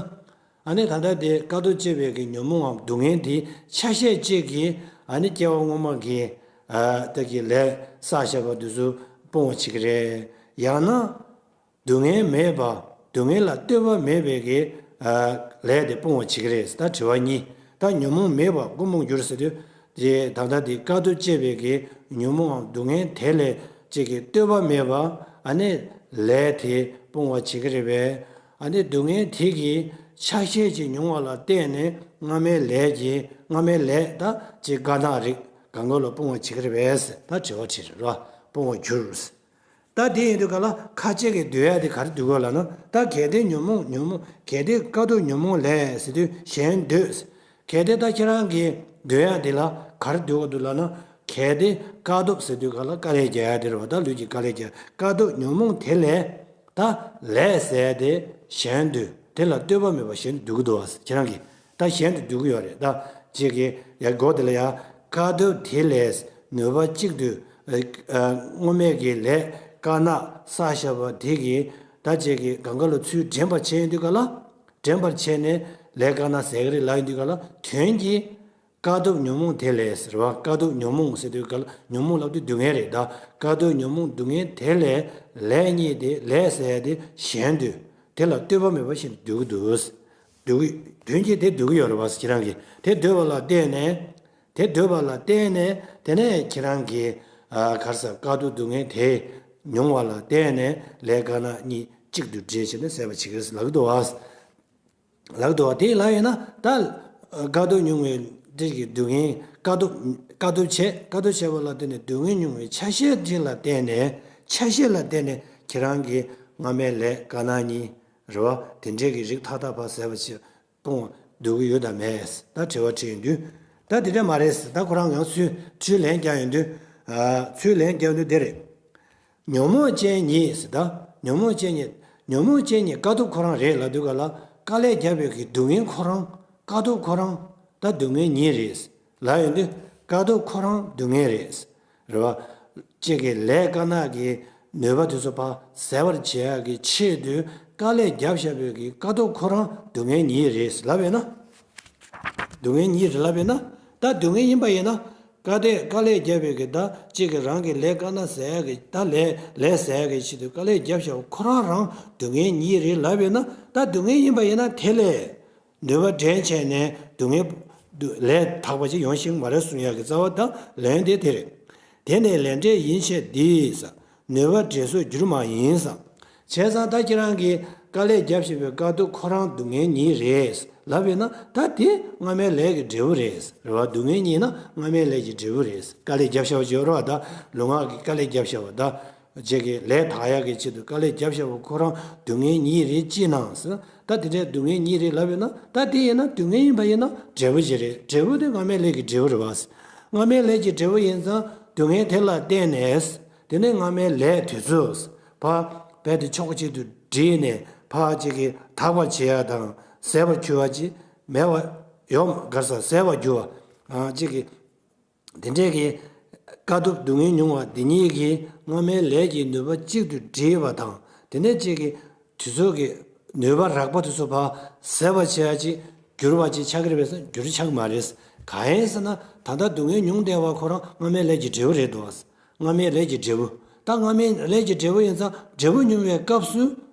ཨ་ནི་ད་ལྟ་དེ་དཀའ་ཐུབ་སྤྱད་པའི་གི་ཉོན་མོངས་ངམ་སྡུག་བསྔལ་དེ་ཆ་ཤས་གཅིག་གིས་ཨ་ནི་སྐྱེ་བ་སྔོན་མ་གི་ཨ་ད་གི་ལས་བསགས་བཞག་པ་དེ་ཚོ་སྤོང་བ་བྱེད་ཀྱི་རེད། ཡང་ན། སྡུག་བསྔལ་མེད་པ། སྡུག་བསྔལ་ལ་ལྟོས་པ་མེད་པའི་གི་ཨ་ལས་དེ་སྤོང་བ་བྱེད་ཀྱི་རེད། ད་དྲི་བ་གཉིས། ད་ཉོན་མོངས་མེད་པ་ཀུན་སྤོང་འགྱུར་ཟེར་དུས་དེ་ད་ལྟ་དེ་དཀའ་ཐུབ་སྤྱད་པའི་གི་ཉོན་མོངས་སྡུག་བསྔལ་དེ་ལས་ ཅིག་གི་ལྟོས་པ་མེད་པ་ཨ་ནི་ལས་དེ་སྤོང་བར་བྱེད་ཀྱི་རེད་པས། ཨ་ནི་སྡུག་བསྔལ་དེ་གི་ཆ་ཤས་ཅིག་མྱོང་བ་ལ་བརྟེན་ནས་སྔ་མའི་ལས་ཀྱི་སྔ་མའི་ལས་ད་ཅིག་དཀར་ནག་རིགས་གང་ག་ལ་སྤོང་བར་བྱེད་ཀྱི་རེད་པས། ད་དྲི་བ་དྲིས་རེད་ར། སྤོང་བར་འགྱུར། ད་དེ་ཡིན་དུས་ག་ལ་ཁ་ཅིག་གིས་འདོད་ཡག་དེ་ག་རེ་འདོད་གོ་ལབ་ན། ད་གལ་ཏེ་ཉོན་མོངས་ཉོན་མོངས་གལ་ཏེ་དཀའ་ཐུབ་ཉོན་མོངས་ལས་ཟེར་དུས་གཞན་འདོད། གལ་ཏེ་ད་ཁྱེད་རང་གིས་འདོད་ཡག་དེ་ལ་ག་རེ་འདོད་གོ་འདུག་ལབ་ན། གལ་ཏེ་དཀའ་ཐུབ་ཟེར་དུས་ག་ལ་དཀའ་ལས་རྒྱག་ཡག་དེ་རེད་བ། ད་ལུས་ཀྱི་དཀའ་ལས་རྒྱག་དཀའ་ཐུབ་ཉོན་མོངས་དེ་ལས། ད་ལས་ཟེར་དེ་གཞན་འདོད་དེ་ལ་ལྟོས་པ་མེད་པ་གཞན་འདོད་ཀྱི་འདུག་བ། ཁྱེད་རང་གིས་ད་གཞན་དུ་འདོད་ཀྱི་ཡོད་རེད། ད་ཅིག་གིས་ཡ་སྒོ་དེ་ལ་ཡ་དཀའ་ཐུབ་དེ་ལས་ནུས་པ་གཅིག་ཏུ་ཨ་ཨ་སྔོན་མའི་གི་ལས་དཀར་ནག་བསགས་བཞག་པ་དེ་གིས་ད་ཅིག་གིས་གང་ག་ལ་ཚུར་འདྲེན་པར་བྱེད་ཡོང་དུས་ག་ལ། འདྲེན་པར་བྱས་ནས་ལས་དཀར་ནག་ཟད་ཀྱི་རེད་ལབ་ཡོང་དུས་ག་ལ། དོན་གྱིས་དཀའ་ཐུབ་ཉོན་མོངས་དེ་ལས་ཟེར་བ། དཀའ་ཐུབ་ཉོན་མོངས་ཟེར་དུས་ག་ལ་ཉོན་མོངས་ལབ་དུས་སྡུག་བསྔལ་རེད། ད་དཀའ་ཐུབ་ཉོན་མོངས་སྡུག་བསྔལ་དེ་ལས་ལས་གཉིས་དེ་ལས་ཟེར་ཡག་དེ་གཞན་དུ་དེ་ལ་ལྟོས་པ་མེད་པ་བཞིན་འདོད་ཀྱི་འདུག་འདོད་ཀྱི་དོན་གྱིས་དེ་འདོད་ཀྱི་ཡོད་རེད་བ། ཁྱེད་རང་གིས་དེ་འདོད་པ་ལ་བརྟེན་ནས། དེ་འདོད་པ་ལ་བརྟེན་ནས་དེ་ནས་ཁྱེད་རང་གིས་ཨ་ག་རེ་ཟེར་དཀའ་ཐུབ་སྡུག་བསྔལ་དེ་མྱོང་བ་ལ་བརྟེན་ནས་ལས་དཀར་ནག་གཉིས་གཅིག་ཏུ་འདྲེས་བྱས་ནས་ཟད་པར་བྱེད་ཀྱི་རེད་ལབ་ཀྱི་འདུག་བ། ལབ་ཀྱི་འདུག་བ། དེ་ལབ་ཡོད་ན་ད་དཀའ་ཐུབ་མྱོང་བའི་དེ་གི་སྡུག་བསྔལ་དཀའ་ཐུབ་དཀའ་ཐུབ་བྱས་དཀའ་ཐུབ་བྱས་པ་ལ་བརྟེན་ནས་སྡུག་བསྔལ་མྱོང་བའི་ཆ་ཤས་དེ་ལ་བརྟེན་ནས་ཆ་ཤས་ལ་བརྟེན་ནས་ཁྱེད་རང་གིས་སྔ་མའི་ལས་དཀར་ནག་གཉིས་རེད་བ། དེ་འདྲས་ཀྱི་རིགས་མཐའ་དག་ཕར་ཟད་པར་བྱེད། སྤོང་བར་འདོད་ཀྱི་ཡོད་དམ་མེད། ད་དྲི་བ་དྲིས་ཡོང་དུས། ད་དེ་འདྲ་མ་རེད་ཟེར། ད་ཁོ་རང་ཡང་ཚུར་ཚུར་ལན་རྒྱག་ཡོང་དུས། ཨ་ཚུར་ལན་རྒྱག་ཡོང་དུས་དེ་རེད། ཉོན་མོངས་ཅན་ཉིད་ཟེར། ད་ཉོན་མོངས་ཅན་ཉིད། ཉོན་མོངས་ཅན་ཉིད་དཀའ་ཐུབ་ཁོ་རང་རེད་ལབ་དུས་ག་ལ། དཀའ་ལས་རྒྱབ་པའི་གི་སྡུག་བསྔལ་ཁོ་རང་། དཀའ་ཐུབ་ཁོ་རང་ད་སྡུག་བསྔལ་ཉིད་རེད་ལབ་ཡོང་དུས། དཀའ་ཐུབ་ཁོ་རང་སྡུག་བསྔལ་རེད། རེད་བ། གཅིག་གིས་ལས་དཀར་ནག་གི་ནུས་པ་དེ་ཚོ་ཕར་ཟད་པར་བྱེད་ཡག་གི་ཆེད་དུ་དཀའ་ལས་བརྒྱབ་བཞག་པའི་གི་དཀའ་ཐུབ་ཁོ་རང་སྡུག་བསྔལ་ཉིད་རེད་ལབ་ཡོད་ན། སྡུག་བསྔལ་ཉིད་རེད་ལབ་ཡོད་ན། ད་སྡུག་བསྔལ་ཡིན་པ་ཡིན་ན། དཀའ་ཐེ་དཀའ་ལས་བརྒྱབ་པའི་གི་ད་གཅིག་གིས་རང་གི་ལས་དཀར་ནག་ཟད་ཡག་གི་ད་ལས་ལས་ཟད་ཡག་གི་ཆེད་དུ་དཀའ་ལས་བརྒྱབ་བཞག་པ་ཁོ་རང་རང་སྡུག་བསྔལ་ཉིད་རེད་ལབ་ཡོད་ན། ད་སྡུག་བསྔལ་ཡིན་པ་ཡིན་ན་དེ་ལས། ནུས་པ་འདྲེན་བྱས་ནས་སྡུག་བསྔལ་སྡུག་ལས་ཐར་པ་ཅིག་ཡོང་ཤེས་ཀྱི་མ་རེད་གསུང་ཡག་གི་རྩ་བ་དང་ལན་དེ་དེ་རེད། དེ་ནས་ལས་འབྲས་ཡིན་ཕྱིར་འདི་ཟེར། ནུས་པ་འདྲེན་སོགས་འགྱུར་མ་ཡིན་ཟེར། བྱས་ཙང་ད་ཁྱེད་རང་གིས་དཀའ་ལས་བརྒྱབ་བཞིན་པའི་དཀའ་སྡུག་ཁོ་རང་སྡུག་བསྔལ་ཉིད་རེད་ལབ་ཡོད་ན། ད་དེ་སྔ་མའི་ལས་ཀྱི་འབྲས་བུ་རེད། རེད་བ། སྡུག་བསྔལ་ཉིད་ན་སྔ་མའི་ལས་ཀྱི་འབྲས་བུ་རེད། དཀའ་ལས་བརྒྱབ་བཞག་པ་ཅིག་ཡོད་རེད་བ། ད་ལུས་ངག་གི་དཀའ་ལས་བརྒྱབ་བཞག་པ་ད། རྗེས་ཀྱི་ལས་དག་ཡག་གི་ཆེད་དུ་དཀའ་ལས་བརྒྱབ་བཞག་པ་ཁོ་རང་སྡུག་བསྔལ་ཉིད་རེད་ཅེ་ན་ཟེར། ད་དེ་འདྲའི་སྡུག་བསྔལ་ཉིད་རེད་ལབ་ཡོད་ན། ད་དེ་ཡིན་ན་སྡུག་བསྔལ་ཡིན་པ་ཡིན་ན་འབྲས་བུ་ཅིག་རེད། འབྲས་བུ་དེ་སྔ་མའི་ལས་ཀྱི་འབྲས་བུ་རེད་བ། སྔ་མའི་ལས་ཀྱི་འབྲས་བུ་ཡིན་ཙང་སྡུག་བསྔལ་དེ་ལ་བརྟེན་ནས་དེ་ནས་སྔ་མའི་ལས་དེ་ཚོ་ཕར་རྦད་དེ་ཕྱོགས་གཅིག་ཏུ་བསྒྲིལ་ནས་ཕར་གཅིག་གིས་དག་པར་བྱེད་ཡག་དང་ཟད་པར་གྱུར་བ་ཅིག་མེད་པ་ཡོང་ག་རེ་ཟེར་ཟད་པར་གྱུར་བ་གཅིག་གིས། དེ་འདྲའི་གི་དཀའ་ཐུབ་སྡུག་བསྔལ་མྱོང་བ་འདི་གཉིས་ཀྱིས་སྔ་མའི་ལས་ཀྱི་ནུས་པ་གཅིག་ཏུ་བསྒྲིལ་བ་དང་། དེ་ནས་གཅིག་གི་དུས་ཚོད་ཀྱི་ནུས་པ་རགས་པ་དེ་ཚོ་ཕར་ཟད་པ་བྱེད་ཡག་ཅིག་འགྱུར་བ་ཅིག་ཆགས་ཀྱི་རེད་པས་ཟེར་ན། འགྱུར་ཆགས་མ་རེད། གང་ཡིན་ཟེར་ན། ད་ལྟ་སྡུག་བསྔལ་མྱོང་བསྡད་པ་ཁོ་རང་སྔ་མའི་ལས་ཀྱི་འབྲས་བུ་རེད་འདུག་སྔ་མའི་ལས་ཀྱི་འབྲས་བུ། ད་སྔ་མའི་ལས་ཀྱི་འབྲས་བུ་ཡིན་ཙང་འབྲས་བུ་མྱོང་བའི་སྐབས་སུ།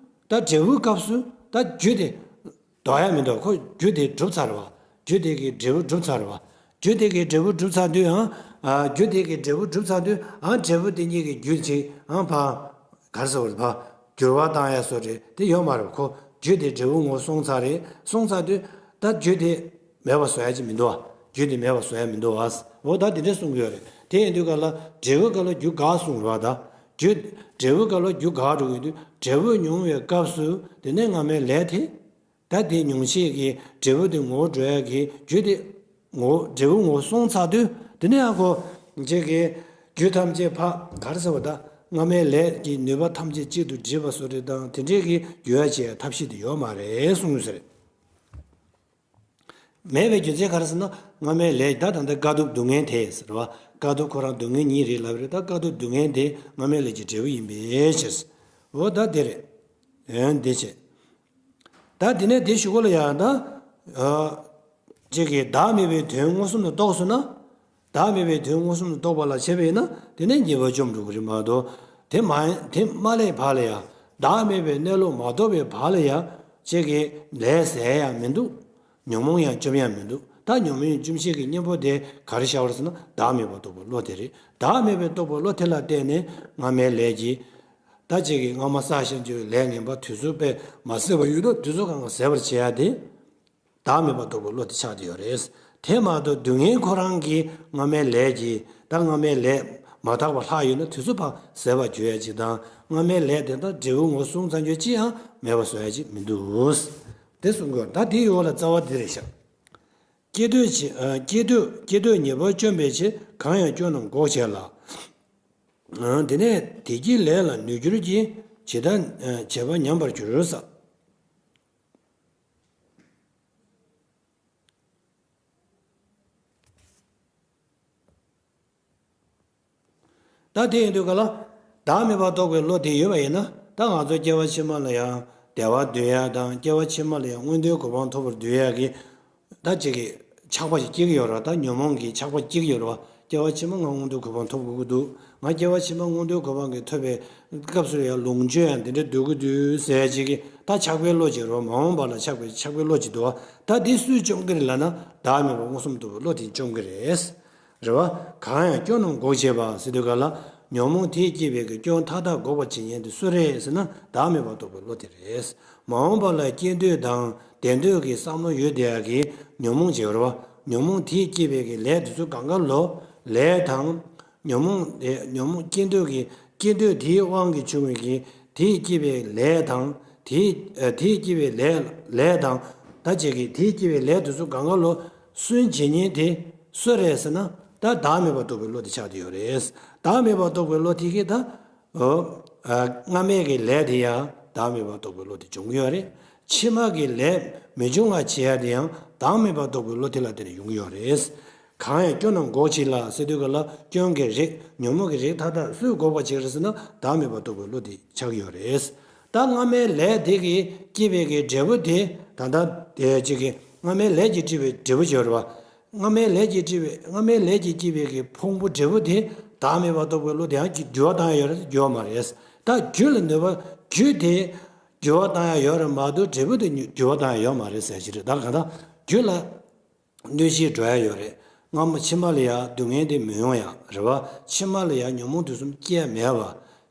ད་འབྲས་བུའི་སྐབས་སུ་ད་རྒྱུ་དེ། ལྡོག་ཡ་མི་འདུག་ཁོ་རྒྱུ་དེ་གྲུབ་ཚར་བ། རྒྱུ་དེ་གི་འབྲས་བུ་གྲུབ་ཚར་བ། རྒྱུ་དེ་གི་འབྲས་བུ་གྲུབ་ཚར་དུས་ཨང་། ཨ་རྒྱུ་དེ་གི་འབྲས་བུ་གྲུབ་ཚར་དུས་ཨང་། འབྲས་བུ་དེ་གཉིས་ཀྱི་རྒྱུད་ཅིག་ཨང་། ཕར་ག་རེ་ཟེར་བ་རེད། ཕར་འགྱུར་བ་བཏང་ཡ་བཟོ་འདྲ་དེ་ཡོད་མ་རེད། ཁོ་རྒྱུ་དེ་འབྲས་བུ་ངོ་སོང་ཚར་རེད། སོང་ཚར་དུས་ད་རྒྱུ་དེ་མེད་པ་བཟོ་ཡ་ཅིག་མི་འདུག་བ། རྒྱུ་དེ་མེད་པ་བཟོ་ཡ་མི་འདུག་བ། འོ་ད་དེ་འདྲ་གསུང་གི་ཡོད་རེད། དེ་ཡིན་དུས་ག་ལ་འབྲས་བུ་ག་ལ་རྒྱུ་འགག་གསུང་རེད་བ། ད་རྒྱུ་འབྲས་བུ་ག་ལ་རྒྱུ་འགག་འགྲོ་གི་དུས་འབྲས་བུ་མྱོང་བའི་སྐབས་སུ་དེ་ནས་སྔ་མའི་ལས་དེ། ད་དེ་མྱོང་བྱེད་ཀྱི་འབྲས་བུ་དེ་ངོ་བོ་འགྲོ་ཡ་གི་རྒྱུ་དེ་ངོ་བོ་འབྲས་བུ་ངོ་བོ་སོང་ཚར་དུས་དེ་ནས་ཡང་ཁོ་རྗེས་ཀྱི་རྒྱུ་ཐམས་ཅད་ཕར་ག་རེ་ཟེར་བ། ད་སྔ་མའི་ལས་ཀྱི་ནུས་པ་ཐམས་ཅད་གཅིག་ཏུ་སྒྲིལ་བ་བཟོ་འདྲ་དང་དེ་འདྲས་ཀྱི་འགྱུར་ཡ་བྱེད་ཡ་ཐབས་ཤེས་དེ་ཡོད་མ་རེད་གསུངས་ཡོད་ས་རེད། མེད་པའི་རྒྱུ་མཚན་ག་རེ་ཟེར་ན། སྔ་མའི་ལས་ད་ད་ལྟ་དཀའ་ཐུབ་སྡུག་བསྔལ་དེ་ཟེར་བ། དཀའ་ཐུབ་ཁོ་རང་སྡུག་བསྔལ་ཉིད་རེད་ལབ་རེད། ད་དཀའ་ཐུབ་སྡུག་བསྔལ་དེ་སྔ་མའི་ལས་ཀྱི་འབྲས་བུ་ཡིན་པའི་ཕྱིར། འོ་ད་དེ་རེད། འོན་དེ་བྱས། ད་དེ་ནས་དེ་ཞུ་གོ་ལ་ཡང་ད། ཨ། ཅིག་གིས་བདག་མེད་པའི་དོན་མངོན་སུམ་དུ་རྟོགས་སོང་ན། བདག་མེད་པའི་དོན་མངོན་སུམ་དུ་རྟོགས་པ་ལ་བྱས་པས་ན་དེ་ནས་ཉེས་པ་བཅོམ་འགྲོ་གི་རེད་མ་གཏོགས། དེ་མ་དེ་མ་སླེབས་བར་ལ་ཡང་བདག་མེད་པའི་གནས་ལུགས་མ་རྟོགས་པའི་བར་ལ་ཡང་ཅིག་གིས་ལས་ཟད་ཡང་མི་འདུག་ཉོན་མོངས་ཡང་བཅོམ་ཡང་མི་འདུག་ད་ཉོན་མོངས་བཅུ་བཞི་གི་གཉེན་པོ་དེ་ག་རེ་ཤར་བ་རེད་ཟེར་ན། བདག་མེད་པར་རྟོགས་པའི་བློ་དེ་རེད། བདག་མེད་པར་རྟོགས་པའི་བློ་དེ་ལ་བརྟེན་ནས་སྔ་མའི་ལས་ཀྱིས། ད་ཅིག་གིས་སྔ་མ་བསགས་བཞག་རྒྱུའི་ལས་ངན་པ་དུས་ཚོད་པས་མ་ཟད་པ་ཡོད་ན། དུས་ཚོད་གང་ག་ཟད་པར་བྱེད་ཡ་དེ་བདག་མེད་པར་རྟོགས་པའི་བློ་དེ་ཆགས་བསྡད་ཡོད་རེད། དེ་མ་གཏོགས་སྡུག་བསྔལ་ཁོ་རང་གི་སྔ་མའི་ལས་ཀྱིས། ད་སྔ་མའི་ལས་མ་དག་པ་ལྷག་ཡོད་ན་དུས་ཚོད་ཕར་ཟད་པར་འགྱུར་ཡ་ཅིག་དང་། སྔ་མའི་ལས་དེ་དག་འབྲས་བུ་ངོས་བཟུང་ཚར་རྒྱུ་ཅི་ཡང་མེད་པ་བཟོ་ཡ་ཅིག་མི་འདུག། དེ་གསུང་གི་ཡོད། ད་དེའི་འོག་ལ་རྩ་བ་འདི་རེད་ཤག། སྐྱེ་འདོད་བྱེད། ཨ། སྐྱེ་འདོད། སྐྱེ་འདོད་ཉེ་བར་བཅོམ་པའི་ཕྱིར། གང་ཡང་སྐྱོ་རྣམས་འགོག་བྱེད་ལ། ཨ། དེ་ནས་དེ་སྐྱེད་ལས་ལ་གནོད་གྱུར་གྱི། ཇི་ལྟར་བྱེད་པ་ཉམས་པར་འགྱུར་ཟེར། ད་དེ་ཡིན་དུས་ག་ལ། བདག་མེད་པར་རྟོགས་པའི་བློ་དེ་ཡོད་པ་ཡིན་ན། ད་ང་ཚོ་སྐྱེ་བ་ཕྱི་མ་ལ་ཡང་བདེ་བ་འདོད་ཡ་དང་། སྐྱེ་བ་ཕྱི་མ་ལ་ཡང་མངོན་མཐོའི་གོ་འཕང་ཐོབ་པར་འདོད་ཡ་གི། ད་ཅིག་གི་ཆགས་པ་ཞིག་སྐྱེ་གི་ཡོད་རེད་བ། ད་ཉོན་མོངས་ཀྱི་ཆགས་པ་སྐྱེ་གི་ཡོད་རེད་བ། སྐྱེ་བ་ཕྱི་མ་ང་མངོན་མཐོའི་གོ་འཕང་ཐོབ་དགོས་ཀྱི་འདུག། ང་སྐྱེ་བ་ཕྱི་མ་མངོན་མཐོའི་གོ་འཕང་གི་ཐོབ་པའི་སྐབས་སུ་ཡང་ལོངས་སྤྱོད་ཡང་འདི་འདྲ་འདོད་ཀྱི་འདུག་ཟེར་ཡ་ཅིག་གི། ད་ཆགས་པའི་བློ་ཅིག་རེད་བ། མ་འོངས་པ་ལ་ཆགས་པའི། ཆགས་པའི་བློ་ཅིག་འདུག་བ། ད་འདི་སུས་བཅོམ་གི་རེད་ལབ་ན། བདག་མེད་པ་མངོན་སུམ་རྟོགས་པའི་བློ་དེས་བཅོམ་གི་རེད། རེད་བ། གང་ཡང་སྐྱོ་རྣམས་འགོག་བྱེད་པ་ཟེར་དུས་ག་ལ། ཉོན་མོངས་དེས་བསྐྱེད་པའི་གི་སྐྱོན་མཐའ་དག་འགོག་པར་བྱེད་མཁན་དེ་སུ་རེད་ཟེར་ན། བདག་མེད་པར་རྟོགས་པའི་བློ་དེ་རེད། མ་འོངས་པ་ལ་སྐྱེ་འདོད་དང་བདེ་འདོད་ཀྱི་བསམ་བློ་ཡོད་བསྡད་ཡ་གི་ཉོན་མོངས་ཅིག་ཡོད་རེད་བ། ཉོན་མོངས་དེས་བསྐྱེད་པའི་གི་ལས་དེ་ཚོ་གང་ག་ལོ། ལས་དང་། ཉོན་མོངས་དེ། ཉོན་མོངས་སྐྱེ་འདོད་ཀྱི། སྐྱེ་འདོད་དེའི་དབང་གིས་བྱུང་བའི་གི། དེས་བསྐྱེད་པའི་ལས་དང་། དེས། ཨ། དེས་བསྐྱེད་པའི་ལས། ལས་དང་། ད་ཅིག་གིས་དེས་བསྐྱེད་པའི་ལས་དེ་ཚོ་གང་ག་ལོ། སུན་འབྱིན་མཁན་དེ་སུ་རེད་ཟེར་ན། ད་བདག་མེད་པར་རྟོགས་པའི་བློ་དེ་ཆགས་བསྡད་ཡོད་རེད། བདག་མེད་པར་རྟོགས་པའི་བློ་དེ་གིས་ད། ཨོ། ཨ། སྔ་མའི་གི་ལས་དེ་ཡང་བདག་མེད་པར་རྟོགས་པའི་བློ་དེ་འབྱུང་གི་ཡོད་རེད། ཕྱི་མ་གི་ལས་མི་འབྱུང་བ་བྱེད་ཡ་དེ་ཡང་བདག་མེད་པར་རྟོགས་པའི་བློ་དེ་ལ་བརྟེན་ནས་ཡོང་གི་ཡོད་རེད། གང་ཡང་སྐྱོ་རྣམས་འགོག་བྱེད་ལ་ཟེར་དུས་ག་ལ། སྐྱོན་གྱི་རིགས། ཉོན་མོངས་ཀྱི་རིགས་མཐའ་དག་སུས་འགོག་པར་བྱེད་རེད་ཟེར་ན། བདག་མེད་པར་རྟོགས་པའི་བློ་དེ་ཆགས་ཀྱི་ཡོད་རེད། ད་སྔ་མའི་ལས་དེ་གིས་བསྐྱེད་པའི་གི་འབྲས་བུ་དེ། ད་ལྟ་དེ་ཅིག་གི་སྔ་མའི་ལས་ཀྱིས་བསྐྱེད་པའི་འབྲས་བུ་ཅིག་ཡོད་རེད་བ། སྔ་མའི་ལས་ཀྱིས་བསྐྱེད་པའི། སྔ་མའི་ལས་ཀྱིས་བསྐྱེད་པའི་གི་ཕུང་པོ་འབྲས་བུ་དེ་བདག་མེད་པར་རྟོགས་པའི་བློ་དེ་ཡང་འགྱུར་བ་བཏང་ཡ་ཡོད་རེད། འགྱུར་བ་མ་རེད། ད་རྒྱུ་ལ་གནོད་པ། རྒྱུ་དེ་འགྱུར་བ་བཏང་ཡ་ཡོད་རེད་མ་གཏོགས། འབྲས་བུ་དེ་འགྱུར་བ་བཏང་ཡ་ཡོད་མ་རེད་ཟེར་གྱི་རེད། ད་གང་ལྟར་རྒྱུ་ལ་གནོད་བྱེད་འགྲོ་ཡ་ཡོད་རེད། སྔ་མ་ཕྱི་མ་ལ་ཡ་སྡུག་བསྔལ་དེ་མི་ཡོང་ཡ་རེད་བ། ཕྱི་མ་ལ་ཡ་ཉོན་མོངས་དུག་གསུམ་སྐྱེ་ཡ་མེད་པ།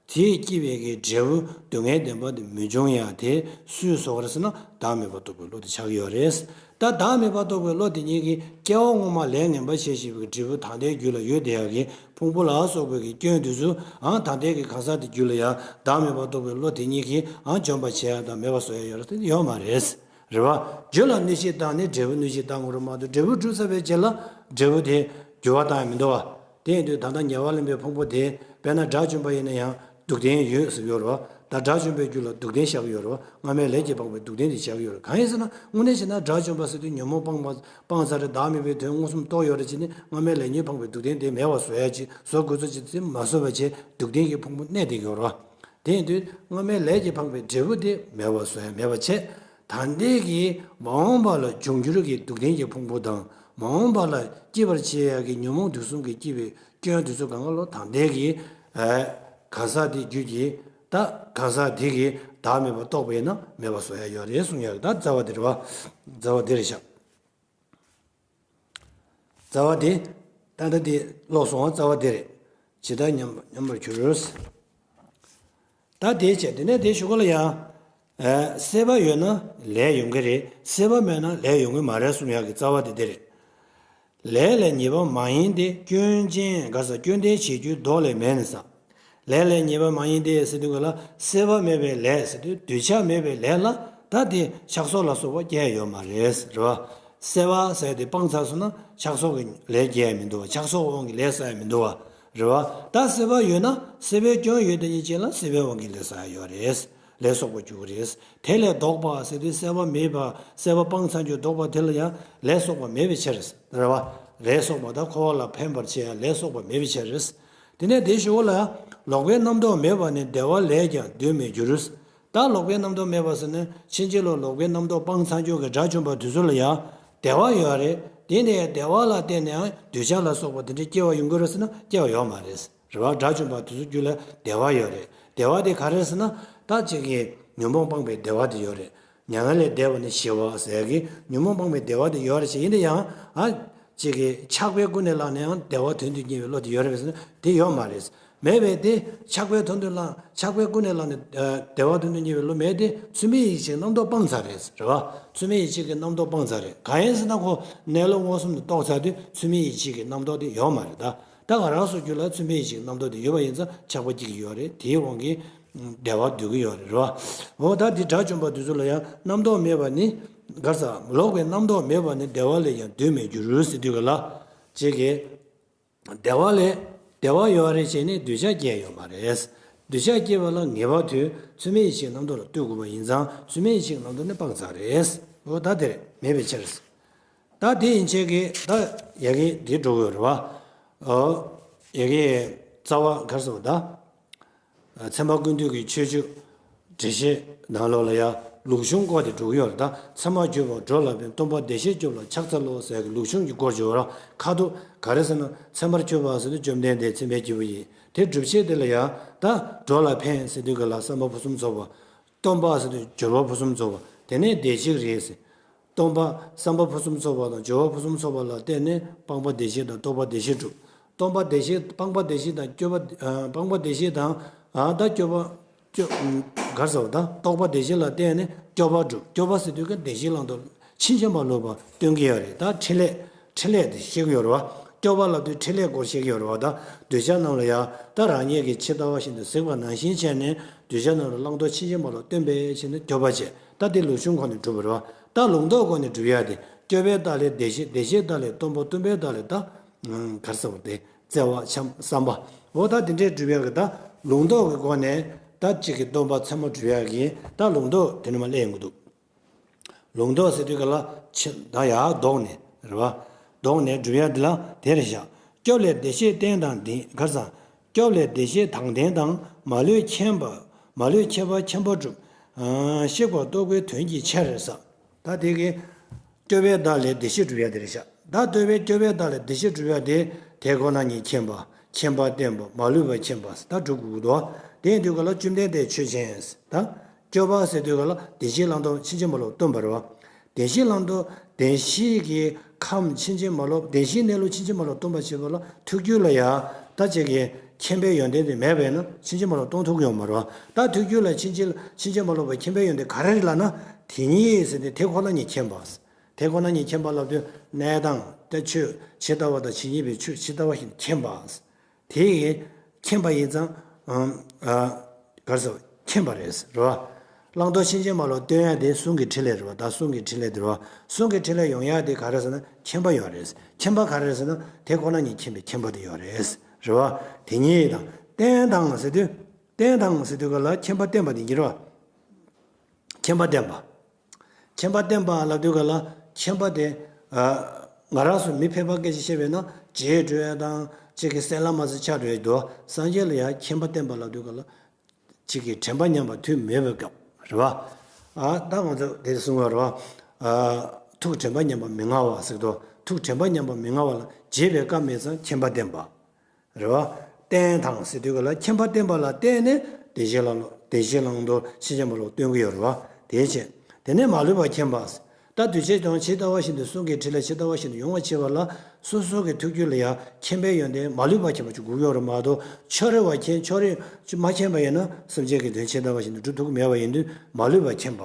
དེས་བསྐྱེད་པའི་གི་འབྲས་བུ་སྡུག་བསྔལ་བདེན་པ་དེ་མི་འབྱུང་ཡ་དེ་སུས་བཟོ་བ་རེད་ཟེར་ན། བདག་མེད་པར་རྟོགས་པའི་བློ་དེ་ཆགས་ཀྱི་ཡོད་རེད། ད་བདག་མེད་པར་རྟོགས་པའི་བློ་དེ་ཉིད་ཀྱིས་སྐྱེ་བ་སྔོན་མ་ལས་ངན་པ་བྱས་བྱས་པའི་འབྲས་བུ་ད་ལྟའི་རྒྱུད་ལ་ཡོད་བསྡད་ཡ་གི་ཕུང་པོ་ལ་སོགས་པའི་གི་སྐྱོན་དེ་ཚོ་ཨང་ད་ལྟའི་གི་གང་ཟག་དེ་རྒྱུད་ལ་ཡ་བདག་མེད་པར་རྟོགས་པའི་བློ་དེ་ཉིད་ཀྱིས་ཨང་འཇོམས་པར་བྱེད་ཡ་དང་མེད་པར་བཟོ་ཡ་ཡོད་རེད་ཟེར་ན། ཡོད་མ་རེད། རེད་བ། རྒྱུ་ལ་གནོད་བྱེད་བཏང་ནས་འབྲས་བུ་གནོད་བྱེད་བཏང་དགོས་རེད་མ་གཏོགས། འབྲས་བུ་གྲུབ་ཚར་བའི་རྗེས་ལ་འབྲས་བུ་དེ་འགྱུར་བ་བཏང་ཡ་མི་འདུག་བ། དེ་ཡིན་དུས་ད་ལྟ་ཉེ་བར་ལེན་པའི་ཕུང་པོ་དེ། དཔེར་ན་དགྲ་བཅོམ་པ་ཡིན་ན་ཡང་སྡུག་བདེན་ཡོད་ཟེར་གྱི་ཡོད་རེད་བ། ད་དགྲ་བཅོམ་པའི་རྒྱུད་ལ་སྡུག་བདེན་བཞག་གི་ཡོད་རེད་བ། སྔ་མའི་ལས་ཀྱིས་སྤངས་པའི་སྡུག་བདེན་དེ་བཞག་གི་ཡོད་རེད། གང་ཡིན་ཟེར་ན། དངོས་གནས་བྱས་ན་དགྲ་བཅོམ་པ་ཟེར་དུས་ཉོན་མོངས་སྤངས་པ། སྤངས་ཚར་རེད། བདག་མེད་པའི་དོན་མངོན་སུམ་རྟོགས་ཡོད་རེད། བྱས་ནས་སྔ་མའི་ལས་ཉོན་སྤངས་པའི་སྡུག་བདེན་དེ་མེད་པ་བཟོ་ཡ་ཅིག། བཟོ་དགོས་ཚུལ་ཅིག་དེ་མ་བཟོ་བ་བྱས། སྡུག་བདེན་གྱི་ཕུང་པོ་གནས་བསྡད་ཀྱི་ཡོད་རེད་བ། དེ་ཡིན་དུས་སྔ་མའི་ལས་ཀྱིས་སྤངས་པའི་འབྲས་བུ་དེ་མེད་པ་བཟོ་ཡ་མེད་པ་བྱས། ད་ལྟའི་གི་མ་འོངས་པ་ལ་འབྱུང་འགྱུར་གྱི་སྡུག་བདེན་གྱི་ཕུང་པོ་དང་། མ་འོངས་པ་ལ་སྐྱེད་པར་བྱེད་ཡ་གི་ཉོན་མོངས་དུག་གསུམ་གྱིས་བསྐྱེད་པའི་སྐྱོན་དེ་ཚོ་གང་ག་ལོ། ད་ལྟའི་གི་ཨ་གང་ཟག་དེ་རྒྱུད་ཀྱི། ད་གང་ཟག་དེ་གིས་བདག་མེད་པར་རྟོགས་པ་ཡིན་ན་མེད་པ་བཟོ་ཡ་ཡོད་རེད་གསུང་ཡ་གི། ད་རྩ་བ་དེ་རེད་བ། རྩ་བ་དེ་རེད་ཤག། རྩ་བ་དེ། ད་ལྟ་དེ་ཀློག་སོང་བ། རྩ་བ་དེ་རེད། ཇི་ལྟར་ཉམས་ཉམས་པར་འགྱུར། ད་དེ་བྱས། དེ་ནས་དེ་གཞུག་ལ་ཡང་། ཨ། སྲེད་པ་ཡོད་ན་ལས་ཡོང་གི་རེད། སྲེད་པ་མེད་ན་ལས་ཡོང་གི་མ་རེད་གསུང་ཡག་གི་རྩ་བ་དེ་དེ་རེད། ལས་ལས་ཉེས་པ་མ་ཡིན་ཏེ། སྐྱོན་ཅན་ག་ས་སྐྱོན་ལྡན་བྱེད་རྒྱུའི་ལྡོག་ལས་མེད་ནས་ས། ལས་ལས་ཉེས་པ་མ་ཡིན་ཏེ་ཟེར་དུས་ག་ལ། སྲེད་པ་མེད་པའི་ལས་ཟེར་དུས་འདོད་ཆགས་མེད་པའི་ལས་ལ། ད་དེ་ཆགས་སོགས་ལ་སོགས་པ་སྐྱེ་ཡ་ཡོད་མ་རེད། རེད་བ། སྲེད་པ་ཟེར་དེ་སྤངས་ཚར་སོང་ན་ཆགས་སོགས་ཀྱི་ལས་སྐྱེ་ཡ་མི་འདུག་བ། ཆགས་སོགས་དབང་གིས་ལས་བསགས་ཡ་མི་འདུག་བ། རེད་བ། ད་སྲེད་པ་ཡོད་ན་སྲེད་པའི་སྐྱོན་ཡོད་དེ་ཉིད་ཅན་ལ་སྲེད་པའི་དབང་གིས་ལས་བསགས་ཡ་ཡོད་རེད། ལས་གསོག་པ་འཇུག་གི་རེད། དེ་ལས་ལྡོག་པ་ཟེར་དུས་སྲེད་པ་མེད་པ། སྲེད་པ་སྤངས་ཚར་རྒྱུ་ལྡོག་པ་དེ་ལ་ཡང་ལས་གསོག་པ་མེད་པའི་ཕྱིར། རེད་བ། ལས་གསོག་པ་དང་འཁོར་བ་ལ་ཕན་པར་བྱེད་ཡ་ལས་གསོག་པ་མེད་པའི་ཕྱིར། དེ་ནས་དེའི་གཞུག་ལ། ལོག་པའི་རྣམ་རྟོག་མེད་པ་ནི་བདེ་བ་ལས་ཀྱང་འདོད་མི་འགྱུར། ད་ལོག་པའི་རྣམ་རྟོག་མེད་པ་ཟེར་ན། ཕྱིན་ཆད་ལ་ལོག་པའི་རྣམ་རྟོག་སྤངས་ཚར་རྒྱུ་གི་དགྲ་བཅོམ་པ་དེ་ཚོ་ལ་ཡང་བདེ་བ་ཡོད་རེད། དེ་ནས་བདེ་བ་ལ་བརྟེན་ནས་ཡང་འདོད་ཆགས་ལ་སོགས་པ་དེ་འདྲ་སྐྱེ་བ་ཡོང་གི་རེད་ཟེར་ན་སྐྱེ་བ་ཡོད་མ་རེད། རེད་བ། དགྲ་བཅོམ་པ་དེ་ཚོ་རྒྱུད་ལ་བདེ་བ་ཡོད་རེད། བདེ་བ་དེ་ག་རེ་ཟེར་ན། ད་ཅིག་གིས་ཉོན་མོངས་སྤངས་པའི་བདེ་བ་དེ་ཡོད་རེད། མྱ་ངན་ལས་འདས་པ་ནི་ཞི་བ་ཟེར་གི་ཉོན་མོངས་སྤངས་པའི་བདེ་བ་དེ་ཡོད་རེད་ཅེས། ཡིན་ན་ཡང་ཨ་ཅིག་གི་ཆགས་པས་ཀུན་ནས་བསླངས་ནས་ཡང་བདེ་བ་དོན་དུ་གཉེར་བའི་བློ་དེ་ཡོད་རེད་ཟེར་ན་དེ་ཡོད་མ་རེད། མེད་པས་དེ་ཆགས་པས་དོན་དུ་བསླངས། ཆགས་པས་ཀུན་ནས་བསླངས་ནས་ཨ་བདེ་བ་དོན་དུ་གཉེར་བའི་བློ་མེད་དེ་ཚུལ་མིན་ཡིད་ཆེས་རྣམ་རྟོག་སྤངས་ཚར་རེད། རེད་བ། ཚུལ་མིན་ཡིད་ཆེས་ཀྱི་རྣམ་རྟོག་སྤངས་ཚར་རེད། གང་ཡིན་ཟེར་ན་ཁོ་གནས་ལུགས་མངོན་སུམ་དུ་རྟོགས་ཚར་དུས་ཚུལ་མིན་ཡིད་ཆེས་ཀྱི་རྣམ་རྟོག་དེ་ཡོད་མ་རེད་ད། ད་ང་རང་ཚོ་རྒྱུད་ལ་ཚུལ་མིན་ཡིད་ཆེས་རྣམ་རྟོག་དེ་ཡོད་པ་ཡིན་ཙང་ཆགས་པ་སྐྱེ་གི་ཡོད་རེད། དེའི་དབང་གིས་བདེ་བ་འདོད་ཀྱི་ཡོད་རེད། རེད་བ། འོ་ད་འདི་དགྲ་བཅོམ་པ་དེ་ཚོ་ལ་ཡང་རྣམ་རྟོག་མེད་པ་ནི་ག་རེ་ཟེར། ལོག་པའི་རྣམ་རྟོག་མེད་པ་ནི་བདེ་བ་ལས་ཀྱང་འདོད་མི་འགྱུར་ཟེར་དུས་ག་ལ་ཅིག་གི་བདེ་བ་ལས་བདེ་བ་ཡོད་རེད་བྱས་ནས་འདོད་ཆགས་སྐྱེ་ཡོད་མ་རེད། འདོད་ཆགས་སྐྱེ་བ་ལ་ངེས་པར་དུ་ཚུལ་མིན་ཡིད་ཆེས་རྣམ་རྟོག་ལ་ལྟོས་དགོས་པ་ཡིན་ཙང་ཚུལ་མིན་ཡིད་ཆེས་རྣམ་རྟོག་ནི་སྤངས་ཚར་རེད། འོ་ད་དེ་རེད། མེད་པའི་ཕྱིར། ད་དེ་ཡན་ཆད་ཀྱི་ད་ཡ་གི་འདི་འགྲོ་དགོས་རེད་བ། ཨོ། ཡ་གི་རྩ་བ་ག་རེ་ཟེར་བ་ད། ཚད་མ་ཀུན་བཏུས་ཀྱི་ཆོས་བཅུ་འགྲེལ་བཤད་ནང་ལོགས་ལ་ཡ་ལུགས་འབྱུང་སྐོར་དེ་འགྲོ་གི་ཡོད་རེད་ད། ཚད་མར་གྱུར་པ་འགྲོ་ལ་ཕན། སྟོང་པ་བདེ་གཤེགས་སྐྱོབ་ལ་ཕྱག་འཚལ་ལོ་ཟེར་གི་ལུགས་འབྱུང་གི་སྐོར་བརྗོད་ར། ཁ་ཐུག་ག་རེ་ཟེར་ན་ཚད་མར་གྱུར་པ་ཟེར་དུས་བཅོམ་ལྡན་འདས་མཚན་དཔེ་སྐྱེས་བུ་ཡིན། དེ་སྒྲུབ་བྱེད་དེ་ལ་ཡ་ད་འགྲོ་ལ་ཕན་ཟེར་དུས་ག་ལ་བསམ་པ་ཕུན་སུམ་ཚོགས་པ། སྟོང་པ་ཟེར་དུས་སྦྱོར་བ་ཕུན་སུམ་ཚོགས་པ། དེ་ནས་བདེ་གཤེགས་རེད་ཟེར། སྟོང་པ་བསམ་པ་ཕུན་སུམ་ཚོགས་པ་དང་སྦྱོར་བ་ཕུན་སུམ་ཚོགས་པ་ལ་བརྟེན་ནས་སྤངས་པ་བདེ་གཤེགས་དང་རྟོགས་པ་བདེ་གཤེགས་གྲུབ། སྟོང་པ་བདེ་གཤེགས་སྤངས་པ་བདེ་གཤེགས་དང་སྐྱོབ་པ་ཨ་སྤངས་པ་བདེ་གཤེགས་དང་ཨ་ད་སྐྱོབ་པ་སྐྱོབ་ག་རེ་ཟེར་བ་ད་རྟོགས་པ་བདེ་གཤེགས་ལ་བརྟེན་ནས་སྐྱོབ་པ་གྲུབ། སྐྱོབ་པ་ཟེར་དུས་ཀ་བདེ་གཤེགས་བླང་དོར་ཕྱིན་ཅི་མ་ལོག་པ་སྟོན་གྱི་ཡོད་རེད། ད་འཕྲིན་ལས་འཕྲིན་ལས་དེ་བཤད་ཀྱི་ཡོད་རེད་བ། སྐྱོབ་པ་ལབ་དུས་འཕྲིན་ལས་སྐོར་བཤད་ཀྱི་ཡོད་རེད་བ། ད་གདུལ་བྱ་རྣམས་ལ་ཡང་ད་རང་ཉིད་ཀྱིས་ཇི་ལྟ་བ་བཞིན་དུ་གཟིགས་པ་ནང་བཞིན་བྱས་ནས་གདུལ་བྱ་རྣམས་ལ་བླང་དོར་ཕྱིན་ཅི་མ་ལོག་སྟོན་པའི་ཕྱིར་ན་སྐྱོབ་པ་བྱས། ད་དེ་ལུགས་འབྱུང་སྒོ་ནས་སྒྲུབ་པ་རེད་བ། ད་ལུགས་ལྡོག་སྒོ་ནས་སྒྲུབ་ཡ་དེ་སྐྱོབ་པའི་རྟགས་ལས་བདེ་གཤེགས། བདེ་གཤེགས་རྟགས་ལས་སྟོང་པ། སྟོན་པའི་རྟགས་ལས་ད་ག་རེ་ཟེར་བ་དེ་བརྩེ་བ་བྱམས་བསམ་པ། འོ་ད་དེ་འདྲའི་སྒྲུབ་ཡ་གི་ད་ལུགས་ལྡོག་གི་སྒོ་ནས་ད་གཅིག་གི་སྟོན་པ་ཚད་མ་སྒྲུབ་ཡ་གི་ད་ལུགས་ལྡོག་དེ་ནི་མ་སླེབས་ཡོང་གི་འདུག་ལུགས་ལྡོག་ཟེར་དུས་ག་ལ་ཕྱི་ད་ཡར་ལྡོག་ནས་རེད་བ། ལྡོག་ནས་སྒྲུབ་ཡ་འདི་ལ་དེ་རེད་བཞག་སྐྱོབ་ལས་བདེ་གཤེགས་བརྟན་དང་ལྡན་ག་རེ་ཟེར། སྐྱོབ་ལས་བདེ་གཤེགས་དང་ལྡན་དང་མ་ལུས་མཁྱེན་པ། མ་ལུས་ཁྱད་པར་མཁྱེན་པ་གྲུབ། ཨ་གཤེགས་པ་རྟོགས་པའི་དོན་གྱི་ཕྱིར་ཟེར། ད་དེ་གི་སྐྱོབ་པའི་བདག་ལས་བདེ་གཤེགས་སྒྲུབ་ཡ་དེ་རེད་བཞག་ད་སྟོན་པའི་སྐྱོབ་པའི་བདག་ལས་བདེ་གཤེགས་སྒྲུབ་ཡ་དེ་དེ་ཁོ་ན་ཉིད་མཁྱེན་པ། མཁྱེན་པ་བརྟན་པ། མ་ལུས་པ་མཁྱེན་པ་ཟེར་ད་སྒྲུབ་དགོས་ཀྱི་འདུག་དེ་ཡིན་དུས་ག་ལ་བཅོམ་ལྡན་འདས་ཆོས་ཅན་ཟེར་ད། སྐྱོབ་པ་ཟེར་དུས་ག་ལ་བདེ་གཤེགས་བླང་དོར་ཕྱིན་ཅི་མ་ལོག་སྟོན་པ་རེད་བ། བདེ་གཤེགས་བླང་དོར་བདེན་བཞིའི་གི་ཁམས་ཕྱིན་ཅི་མ་ལོག་བདེན་བཞིའི་གནས་ལུགས་ཕྱིན་ཅི་མ་ལོག་སྟོན་པ་བྱེད་པ་ལ་ཐུགས་རྒྱུད་ལ་ཡ་ད་ཅིག་གི་མཁྱེན་པའི་ཡོན་ཏན་དེ་མེད་པས་ན་ཕྱིན་ཅི་མ་ལོག་སྟོན་ཐུབ་ཀྱི་ཡོད་མ་རེད་བ། ད་ཐུགས་རྒྱུད་ལ་ཕྱིན་ཅི་ཕྱིན་ཅི་མ་ལོག་པའི་མཁྱེན་པའི་ཡོན་ཏན་ག་རེ་རེད་ལབ་ན་དེ་ཉིད་ཟེར་ཏེ་དེ་ཁོ་ན་ཉིད་མཁྱེན་པ། དེ་ཁོ་ན་ཉིད་མཁྱེན་པ་ལབ་དུས་གནས་དང་ད་ཆོས་ཇི་ལྟ་བ་དང་ཇི་སྙེད་པའི་ཆོས་ཇི་ལྟ་བ་བཞིན་མཁྱེན་པ། དེ་ཡིས་མཁྱེན་པ་ཡིན་ཙང་། ཨ་ག་རེ་ཟེར་མཁྱེན་པ་རེད་རེད་བ། བླང་དོར་ཕྱིན་ཅི་མ་ལོག་སྟོན་ཡ་དེ་གསུང་གི་འཕྲིན་ལས་རེད་བ། ད་གསུང་གི་འཕྲིན་ལས་དེ་རེད་བ། གསུང་གི་འཕྲིན་ལས་ཡོང་ཡ་དེ་ག་རེ་ཟེར་ན་མཁྱེན་པ་ཡོད་རེད། མཁྱེན་པ་ག་རེ་ཟེར་ན་དེ་ཁོ་ན་ཉིད་མཁྱེན་པའི་མཁྱེན་པ་དེ་ཡོད་རེད་རེད་བ། དེ་ཉིད་དང་བརྟན་དང་ཟེར་དུས། བརྟན་དང་ཟེར་དུས་ག་ལ་མཁྱེན་པ་བརྟན་པ་དེ་ཡིན་གྱི་རེད་བ། མཁྱེན་པ་བརྟན་པ། མཁྱེན་པ་བརྟན་པ་ལབ་དུས་ག་ལ་མཁྱེན་པ་དེ། ཨ་ང་རང་ཚོ་མི་ཕལ་པ་སྐད་ཆ་བཤད་པས་ན་བརྗེད་འགྲོ་ཡ་དང་གཅིག་གི་སེམས་ལ་མ་ཟད་ཆགས་འགྲོ་ཡ་འདུག་སངས་རྒྱས་ལ་ཡ་མཁྱེན་པ་བརྟན་པ་ལབ་དུས་ག་ལ་གཅིག་གི་དྲན་པ་ཉམས་པ་དུས་མེད་པའི་སྐབས་རེད་བ། ཨ་ད་ང་ཚོ་དེ་གསུང་བ་རེད་བ། ཨ་ཐུགས་དྲན་པ་ཉམས་པ་མི་མངའ་བ་ཟེར་དུས་ཐུགས་དྲན་པ་ཉམས་པ་མི་མངའ་བ་ལ་བརྗེད་པའི་སྐབས་མེད་ཙང་མཁྱེན་པ་བརྟན་པ། རེད་བ། བརྟན་དང་ཟེར་དུས་ག་ལ་མཁྱེན་པ་བརྟན་པ་ལ་བརྟེན་ནས་བདེ་གཤེགས་ལ་བདེ་གཤེགས་བླང་དོར་ཕྱིན་ཅི་མ་ལོག་སྟོན་གྱི་ཡོད་རེད་བ། དེའི་ཕྱིར། དེ་ནས་མ་ལུས་པ་མཁྱེན་པ། ད་གདུལ་བྱ་དང་ཇི་ལྟ་བ་བཞིན་དུ་གསུང་གི་འཕྲིན་ལས་ཇི་ལྟ་བ་བཞིན་དུ་ཡོང་བ་བྱེད་པ་ལ་སོ་སོ་གི་ཐུགས་རྒྱུད་ལ་ཡང་མཁྱེན་པའི་ཡོན་ཏན་མ་ལུས་པ་མཁྱེན་པ་ཅིག་དགོས་ཀྱི་ཡོད་རེད་མ་གཏོགས་ཕྱོགས་རེ་བ་མཁྱེན་ཕྱོགས་རེ་ཅིག་མ་མཁྱེན་པ་ཡིན་ན་སེམས་ཅན་གྱི་དོན་ཇི་ལྟ་བ་བཞིན་དུ་སྒྲུབ་ཐུབ་ཀྱི་མེད་པ་ཡིན་དུས་མ་ལུས་པ་མཁྱེན་པ།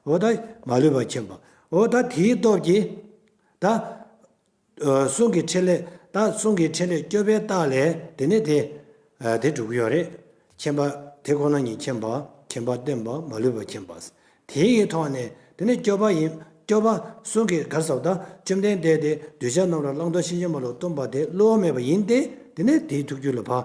འོ་ད་མ་ལུས་པ་མཁྱེན་པ། འོ་ད་དེའི་སྟོབས་ཀྱིས་ད། ཨ་གསུང་གི་འཕྲིན་ལས་ད་གསུང་གི་འཕྲིན་ལས་སྐྱོབ་པའི་རྟགས་ལས་དེ་ནས་དེ་ཨ་དེ་འགྲུབ་ཀྱི་ཡོད་རེད། མཁྱེན་པ་དེ་ཁོ་ན་ཉིད་མཁྱེན་པ་མཁྱེན་པ་བརྟན་པ་མ་ལུས་པ་མཁྱེན་པ། དེ་ཡི་ཐོག་ནས་དེ་ནས་སྐྱོབ་པ་ཡིན་སྐྱོབ་པ་གསུང་གི་ག་རེ་ཟེར་ད་བཅོམ་ལྡན་འདས་དེ་གདུལ་བྱ་རྣམས་ལ་བླང་དོར་ཕྱིན་ཅི་མ་ལོག་སྟོན་པ་དེ་བསླུ་བ་མེད་པ་ཡིན་ཏེ་དེ་ནས་དེའི་ཐུགས་རྒྱུད་ལ་ཕར།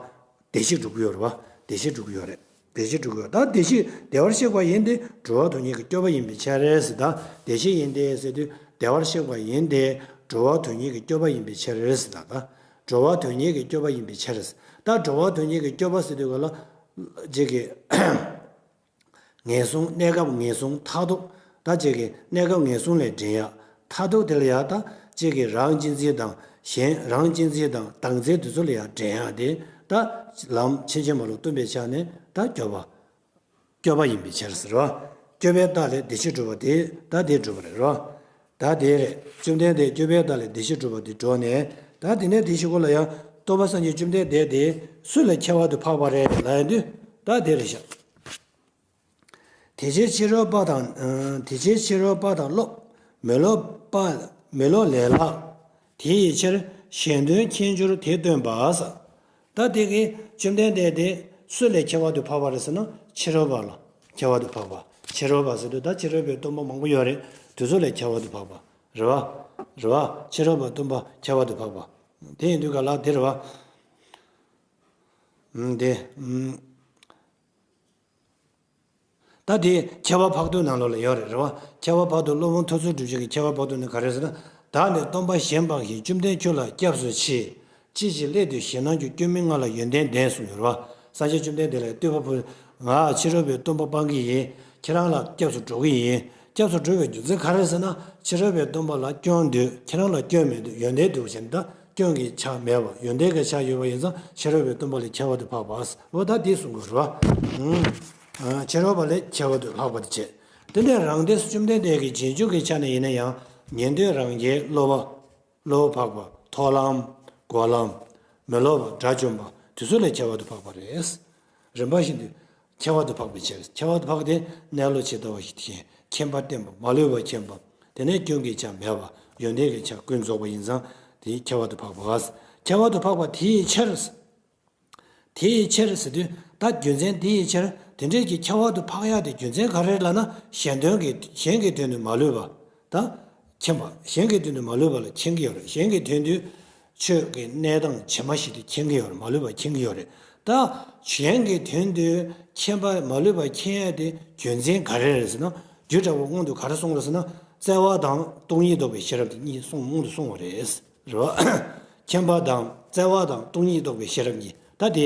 བདེ་གཤེགས་སྒྲུབ་ཀྱི་ཡོད་རེད་བ། བདེ་གཤེགས་སྒྲུབ་ཀྱི་ཡོད་རེད། བདེ་གཤེགས་སྒྲུབ་ཀྱི་ཡོད། ད་བདེ་གཤེགས་བདེ་བར་གཤེགས་པ་ཡིན་ཏེ་འགྲོ་བ་དོན་གཉིས་ཀྱི་སྐྱོབ་པ་ཡིན་པའི་ཕྱིར་ཟེར་ད། བདེ་གཤེགས་ཡིན་ཏེ་ཟེར་དུས་བདེ་བར་གཤེགས་པ་ཡིན་ཏེ་འགྲོ་བ་དོན་གཉིས་ཀྱི་སྐྱོབ་པ་ཡིན་པའི་ཕྱིར་ཟེར་ད། ད་འགྲོ་བ་དོན་གཉིས་ཀྱི་སྐྱོབ་པ་ཡིན་པའི་ཕྱིར། ད་འགྲོ་བ་དོན་གཉིས་ཀྱི་སྐྱོབ་པ་ཟེར་དུས་ག་ལ། ཅིག་གི་ངན་སོང་གནས་སྐབས་ངན་སོང་མཐར་ཐུག་ད་ཅིག་གི་གནས་སྐབས་ངན་སོང་ལས་འདྲེན་ཡ་མཐར་ཐུག་དེ་ལ་ཡ་ད་ཅིག་གི་རང་གཅེས་འཛིན་དང་གཞན་རང་གཅེས་འཛིན་དང་བདག་འཛིན་དེ་ཚོ་ལ་ཡ་འདྲེན་ཡ་དེ་ད་ལམ་ཕྱིན་ཅི་མ་ལོག་སྟོན་པའི་ཆ་ནས་ད་སྐྱོབ་པ། སྐྱོབ་པ་ཡིན་པའི་ཕྱིར་ཟེར་བ། སྐྱོབ་པའི་རྟགས་ལས་བདེ་གཤེགས་གྲུབ་པ་དེ་ད་དེ་གྲུབ་པ་རེད་རོ། ད་དེ་རེད། བཅོམ་ལྡན་འདས་སྐྱོབ་པའི་རྟགས་ལས་བདེ་གཤེགས་གྲུབ་པ་དེ་གྲུབ་ནས་ད་དེ་ནས་དེ་བཞི་པོ་ལ་ཡང་སྟོན་པ་སངས་རྒྱས་བཅོམ་ལྡན་འདས་དེ་སུ་ལས་ཁྱད་པར་དུ་འཕགས་པ་རེད་ལབ་ཡོང་དུས་ད་དེ་རེད་ཤག་དེ་ཕྱིར་ཕྱི་རོལ་པ་དང་། དེ་ཕྱིར་ཕྱི་རོལ་པ་དང་སློབ། མི་སློབ་པ། མི་སློབ་ལས་ལྷག་དེ་ཡི་ཕྱིར་གཞན་དོན་མཁྱེན་གྱུར་དེ་སྟོན་པ། ད་དེ་གི་བཅོམ་ལྡན་འདས་དེ་སུ་ལས་ཁྱད་པར་དུ་འཕགས་པ་རེད་ཟེར་ན་ཕྱི་རོལ་པ་ལ་ཁྱད་པར་དུ་འཕགས་པ། ཕྱི་རོལ་པ་ཟེར་དུས་ད་ཕྱི་རོལ་པའི་སྟོན་པ་མང་པོ་ཡོད་རེད། དེ་ཚོ་ལས་ཁྱད་པར་དུ་འཕགས་པ་རེད་བ། རེད་བ། ཕྱི་རོལ་པ་སྟོན་པ་ཁྱད་པར་དུ་འཕགས་པ། དེ་ཡིན་དུས་ག་ལ་དེ་རེད་བ། ཨུམ་དེ་ཨུམ། ད་དེ་ཁྱད་པར་འཕགས་བསྟོད་ནང་ལོགས་ལ་ཡོད་རེད་རེད་བ། ཁྱད་པར་འཕགས་བསྟོད་སློབ་དཔོན་ཐོས་བརྩོན་འགྲུས་ཆེན་གྱི་ཁྱད་པར་འཕགས་བསྟོད་ནི་ག་རེ་ཟེར་ན། བདག་ནི་སྟོན་པ་གཞན་སྤང་ཞིང་། བཅོམ་ལྡན་ཁྱོད་ལ་སྐྱབས་སུ་མཆི། ཅི་ཞིག་སླད་དུ་ཞེད་སྣང་སྐྱེ། སྐྱོན་མེད་ང་ལ་ཡོན་ཏན་ལྡན་གསུངས་ཡོད་རེད་བ། སངས་རྒྱས་བཅོམ་ལྡན་འདས་ལ་བསྟོད་པ་ཕུལ། ང་ཕྱི་རོལ་པའི་སྟོན་པ་སྤང་གི་ཡིན། ཁྱེད་རང་ལ་སྐྱབས་སུ་འགྲོ་གི་ཡིན། སྐྱབས་སུ་འགྲོ་བའི་རྒྱུ་མཚན་ག་རེ་ཟེར་ན་ཕྱི་རོལ་པའི་སྟོན་པ་ལ་སྐྱོན་འདུག་ཁྱེད་རང་ལ་སྐྱོན་མི་འདུག་ཡོན་ཏན་འདུག་བྱས་ནས་ད། སྐྱོན་གྱི་ཆ་མེད་པ་ཡོན་ཏན་གྱི་ཆ་ཡོད་པ་ཡིན་ཙང་ཕྱི་རོལ་པའི་སྟོན་པ་ལས་ཁྱད་པར་དུ་འཕགས་པ། འོ་ད་འདི་གསུང་དགོས་རེད་བ། ཨུམ། ཕྱི་རོལ་པ་ལས་ཁྱད་པར་དུ་ལྷག་པ་དེ་བྱས། དེ་ནས་རང་སྡེ་བཅོམ་ལྡན་འདས་ཀྱི་རྗེས་འཇུག་གི་ཆ་ནས་ཡིན་ན་ཡང་ཉན་ཐོས་རང་རྒྱལ་སློབ་པ། སློབ་པ་འཕགས་པ་མཐོ་ལམ། འགོག་ལམ། མི་སློབ་པ་དགྲ་བཅོམ་པ་དེ་ཚོ་ལས་ཁྱད་པར་དུ་འཕགས་པ་རེད། རིམ་པ་བཞིན་དུ། ཁྱད་པར་དུ་འཕགས་པའི་ཕྱིར། ཁྱད་པར་དུ་འཕགས་ཏེ་གནས་ལུགས་ཇི་ལྟ་བ་བཞིན་དུ་ཤེས། མཁྱེན་པ་བརྟན་པ་མ་ལུས་པ་མཁྱེན་པ། དེ་ནས་སྐྱོན་གྱི་ཆ་མེད་པ་ཡོན་ཏན་གྱི་ཆ་ཀུན་རྫོགས་པ་ཡིན་ཙང་དེ་ཁྱད་པར་དུ་འཕགས་པ། ཁྱད་པར་དུ་འཕགས་པ་དེའི་ཕྱིར། དེའི་ཕྱིར་ཟེར་དུས་ད་རྒྱུ་མཚན་དེའི་ཕྱིར་དེ་འདྲས་ཀྱི་ཁྱད་པར་དུ་འཕགས་ཡག་དེ་རྒྱུ་མཚན་ག་རེ་ལབ་ན་གཞན་དོན་གྱི་གཞན་གྱི་དོན་དུ་མ་ལུས་པ། ད། མཁྱེན་པ། གཞན་གྱི་དོན་དུ་མ་ལུས་པ་ལ་མཁྱེན་གྱི་ཡོད་རེད། གཞན་གྱི་དོན་དུ་ཆོས་ཀྱི་གནས་སྟངས་ཇི་མ་ཞིག་དེ་མཁྱེན་གྱི་ཡོད་རེད། མ་ལུས་པ་མཁྱེན་གྱི་ཡོད་རེད། ད་གཞན་གྱི་དོན་དུ་མཁྱེན་པ་མ་ལུས་པ་མཁྱེན་ཡ་དེ་རྒྱུ་མཚན་ག་རེ་རེད་ཟེར་ན། རྒྱུད་གྲྭ་པ་སྔོན་དུ་ག་རེ་གསུངས་རེད་ཟེར་ན། བརྩེ་བ་དང་སྟོང་ཉིད་རྟོགས་པའི་ཤེས་རབ་དེ་གཉིས་གསུངས་སྔོན་དུ་གསུངས་པ་རེད། རེད་བ། མཁྱེན་པ་དང་བརྩེ་བ་དང་སྟོང་ཉིད་རྟོགས་པའི་ཤེས་རབ་གཉིས་ད་དེ་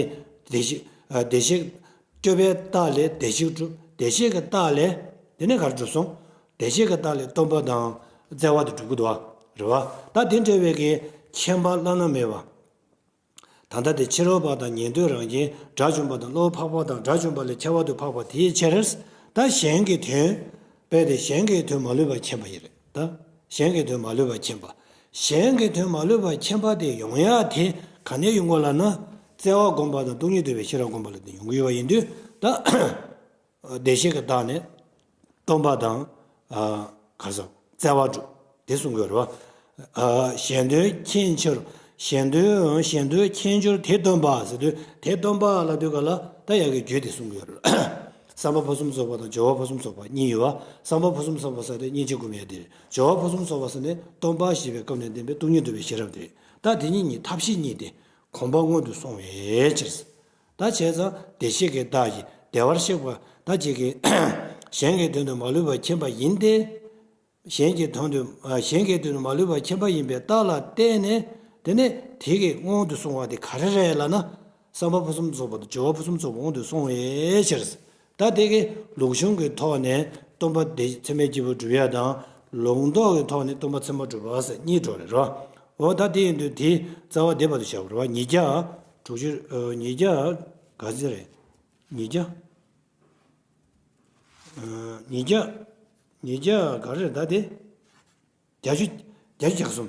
བདེ་གཤེགས་བདེ་གཤེགས། སྐྱོབ་པའི་རྟགས་ལས་བདེ་གཤེགས་གྲུབ། བདེ་གཤེགས་ཀྱི་རྟགས་ལས། དེ་ནས་ག་རེ་གྲུབ་སོང་། བདེ་གཤེགས་ཀྱི་རྟགས་ལས་སྟོན་པ་དང་བརྩེ་བ་དེ་གྲུབ་ཀྱི་འདུག་བ། རེད་བ། ད་དེ་འདྲ་བའི་གི་མཁྱེན་པ་བླ་ན་མེད་པ། ད་ལྟ་དེ་ཕྱི་རོལ་པ་དང་ཉན་ཐོས་རང་རྒྱལ་དགྲ་བཅོམ་པ་དང་སློབ་པ་འཕགས་པ་དང་དགྲ་བཅོམ་པ་ལས་ཁྱད་པར་དུ་འཕགས་པ་དེའི་ཕྱིར། ད་གཞན་གྱི་དོན། དཔེ་དེ་གཞན་གྱི་དོན་མ་ལུས་པ་མཁྱེན་པ་ཡིན་རེད་ད། གཞན་གྱི་དོན་མ་ལུས་པ་མཁྱེན་པ། གཞན་གྱི་དོན་མ་ལུས་པ་མཁྱེན་པ་དེ་ཡོང་ཡག་དེ་ག་ནས་ཡོང་དགོས་ལབ་ན། བརྩེ་བ་བསྒོམ་པ་དང་སྟོང་ཉིད་རྟོགས་པའི་ཤེས་རབ་བསྒོམ་པ་ལ་དེ་ཡོང་གི་ཡོད་པ་ཡིན་དུས་ད། བདེ་གཤེགས་ཀྱི་རྟགས་ནི། སྟོན་པ་དང་། ག་རེ་ཟེར། བརྩེ་བ་སྒྲུབ། དེ་གསུང་གི་ཡོད་རེད་བ། གཞན་དོན་མཁྱེན་ཕྱིར། གཞན་དོན་གཞན་དོན་མཁྱེན་གྱུར་དེ་སྟོན་པ་ཟེར་དུས་དེ་སྟོན་པ་ལབ་དུས་ག་ལ་ད་ཡ་གི་རྒྱུད་དེ་གསུང་གི་ཡོད་རེད། བསམ་པ་ཕུན་སུམ་ཚོགས་པ་དང་སྦྱོར་བ་ཕུན་སུམ་ཚོགས་པ་གཉིས་ཡོད་བ། བསམ་པ་ཕུན་སུམ་ཚོགས་པ་ཟེར་དེ་སྙིང་རྗེ་སྒོམ་ཡས་དེ་རེད། སྦྱོར་བ་ཕུན་སུམ་ཚོགས་པ་ཟེར་ནས་སྟོན་པ་ཞེས་པའི་སྐབས་ནས་བསྟན་པའི་སྟོང་ཉིད་རྟོགས་པའི་ཤེས་རབ་དེ་རེད། ད་དེ་གཉིས་གཉིས་ཐབས་ཤེས་གཉིས་དེ་གོམས་པ་སྔོན་དུ་སོང་བའི་ཕྱིར། ད་བྱས་ཙང་བདེ་གཤེགས་ཀྱི་བདག་གིས་བདེ་བར་གཤེགས་པ་ད་ཅིག་གིས་གཞན་གྱི་དོན་དུ་མ་ལུས་པ་མཁྱེན་པ་ཡིན་ཏེ། གཞན་གྱི་དོན་དུ་གཞན་གྱི་དོན་དུ་མ་ལུས་པ་མཁྱེན་པ་ཡིན་པའི་རྟགས་ལ་བརྟེན་ནས་དེ་ནས་དེ་གི་སྔོན་དུ་སོང་བ་དེ་ག་རེ་རེད་ལབ་ན། བསམ་པ་ཕུན་སུམ་ཚོགས་པ་དང་སྦྱོར་བ་ཕུན་སུམ་ཚོགས་པ་སྔོན་དུ་སོང་བའི་ཕྱིར། ད་དེ་གི་ལུགས་བྱུང་གི་ཐོག་ནས་སྟོན་པ་དེ་ཚད་མའི་སྐྱེས་བུ་སྒྲུབ་ཡ་དང་ལུགས་ལྡོག་གི་ཐོག་ནས་སྟོན་པ་ཚད་མ་སྒྲུབ་པ་ཟེར་གཉིས་འགྲོ་རེད་རོ། འོ་ད་དེ་ཡིན་དུས་དེའི་རྩ་བ་བསྡད་པ་དུ་བཞག་པ་རེད་བ། ཉིས་བརྒྱ། དྲུག་ཅུ། ཉིས་བརྒྱ། ག་ཚོད་རེད། ཉིས་བརྒྱ། ཉིས་བརྒྱ། ཉིས་བརྒྱ་ག་རེ་རེད་ད་དེ། བརྒྱད་ཅུ། བརྒྱད་ཅུ་གྱ་གསུམ།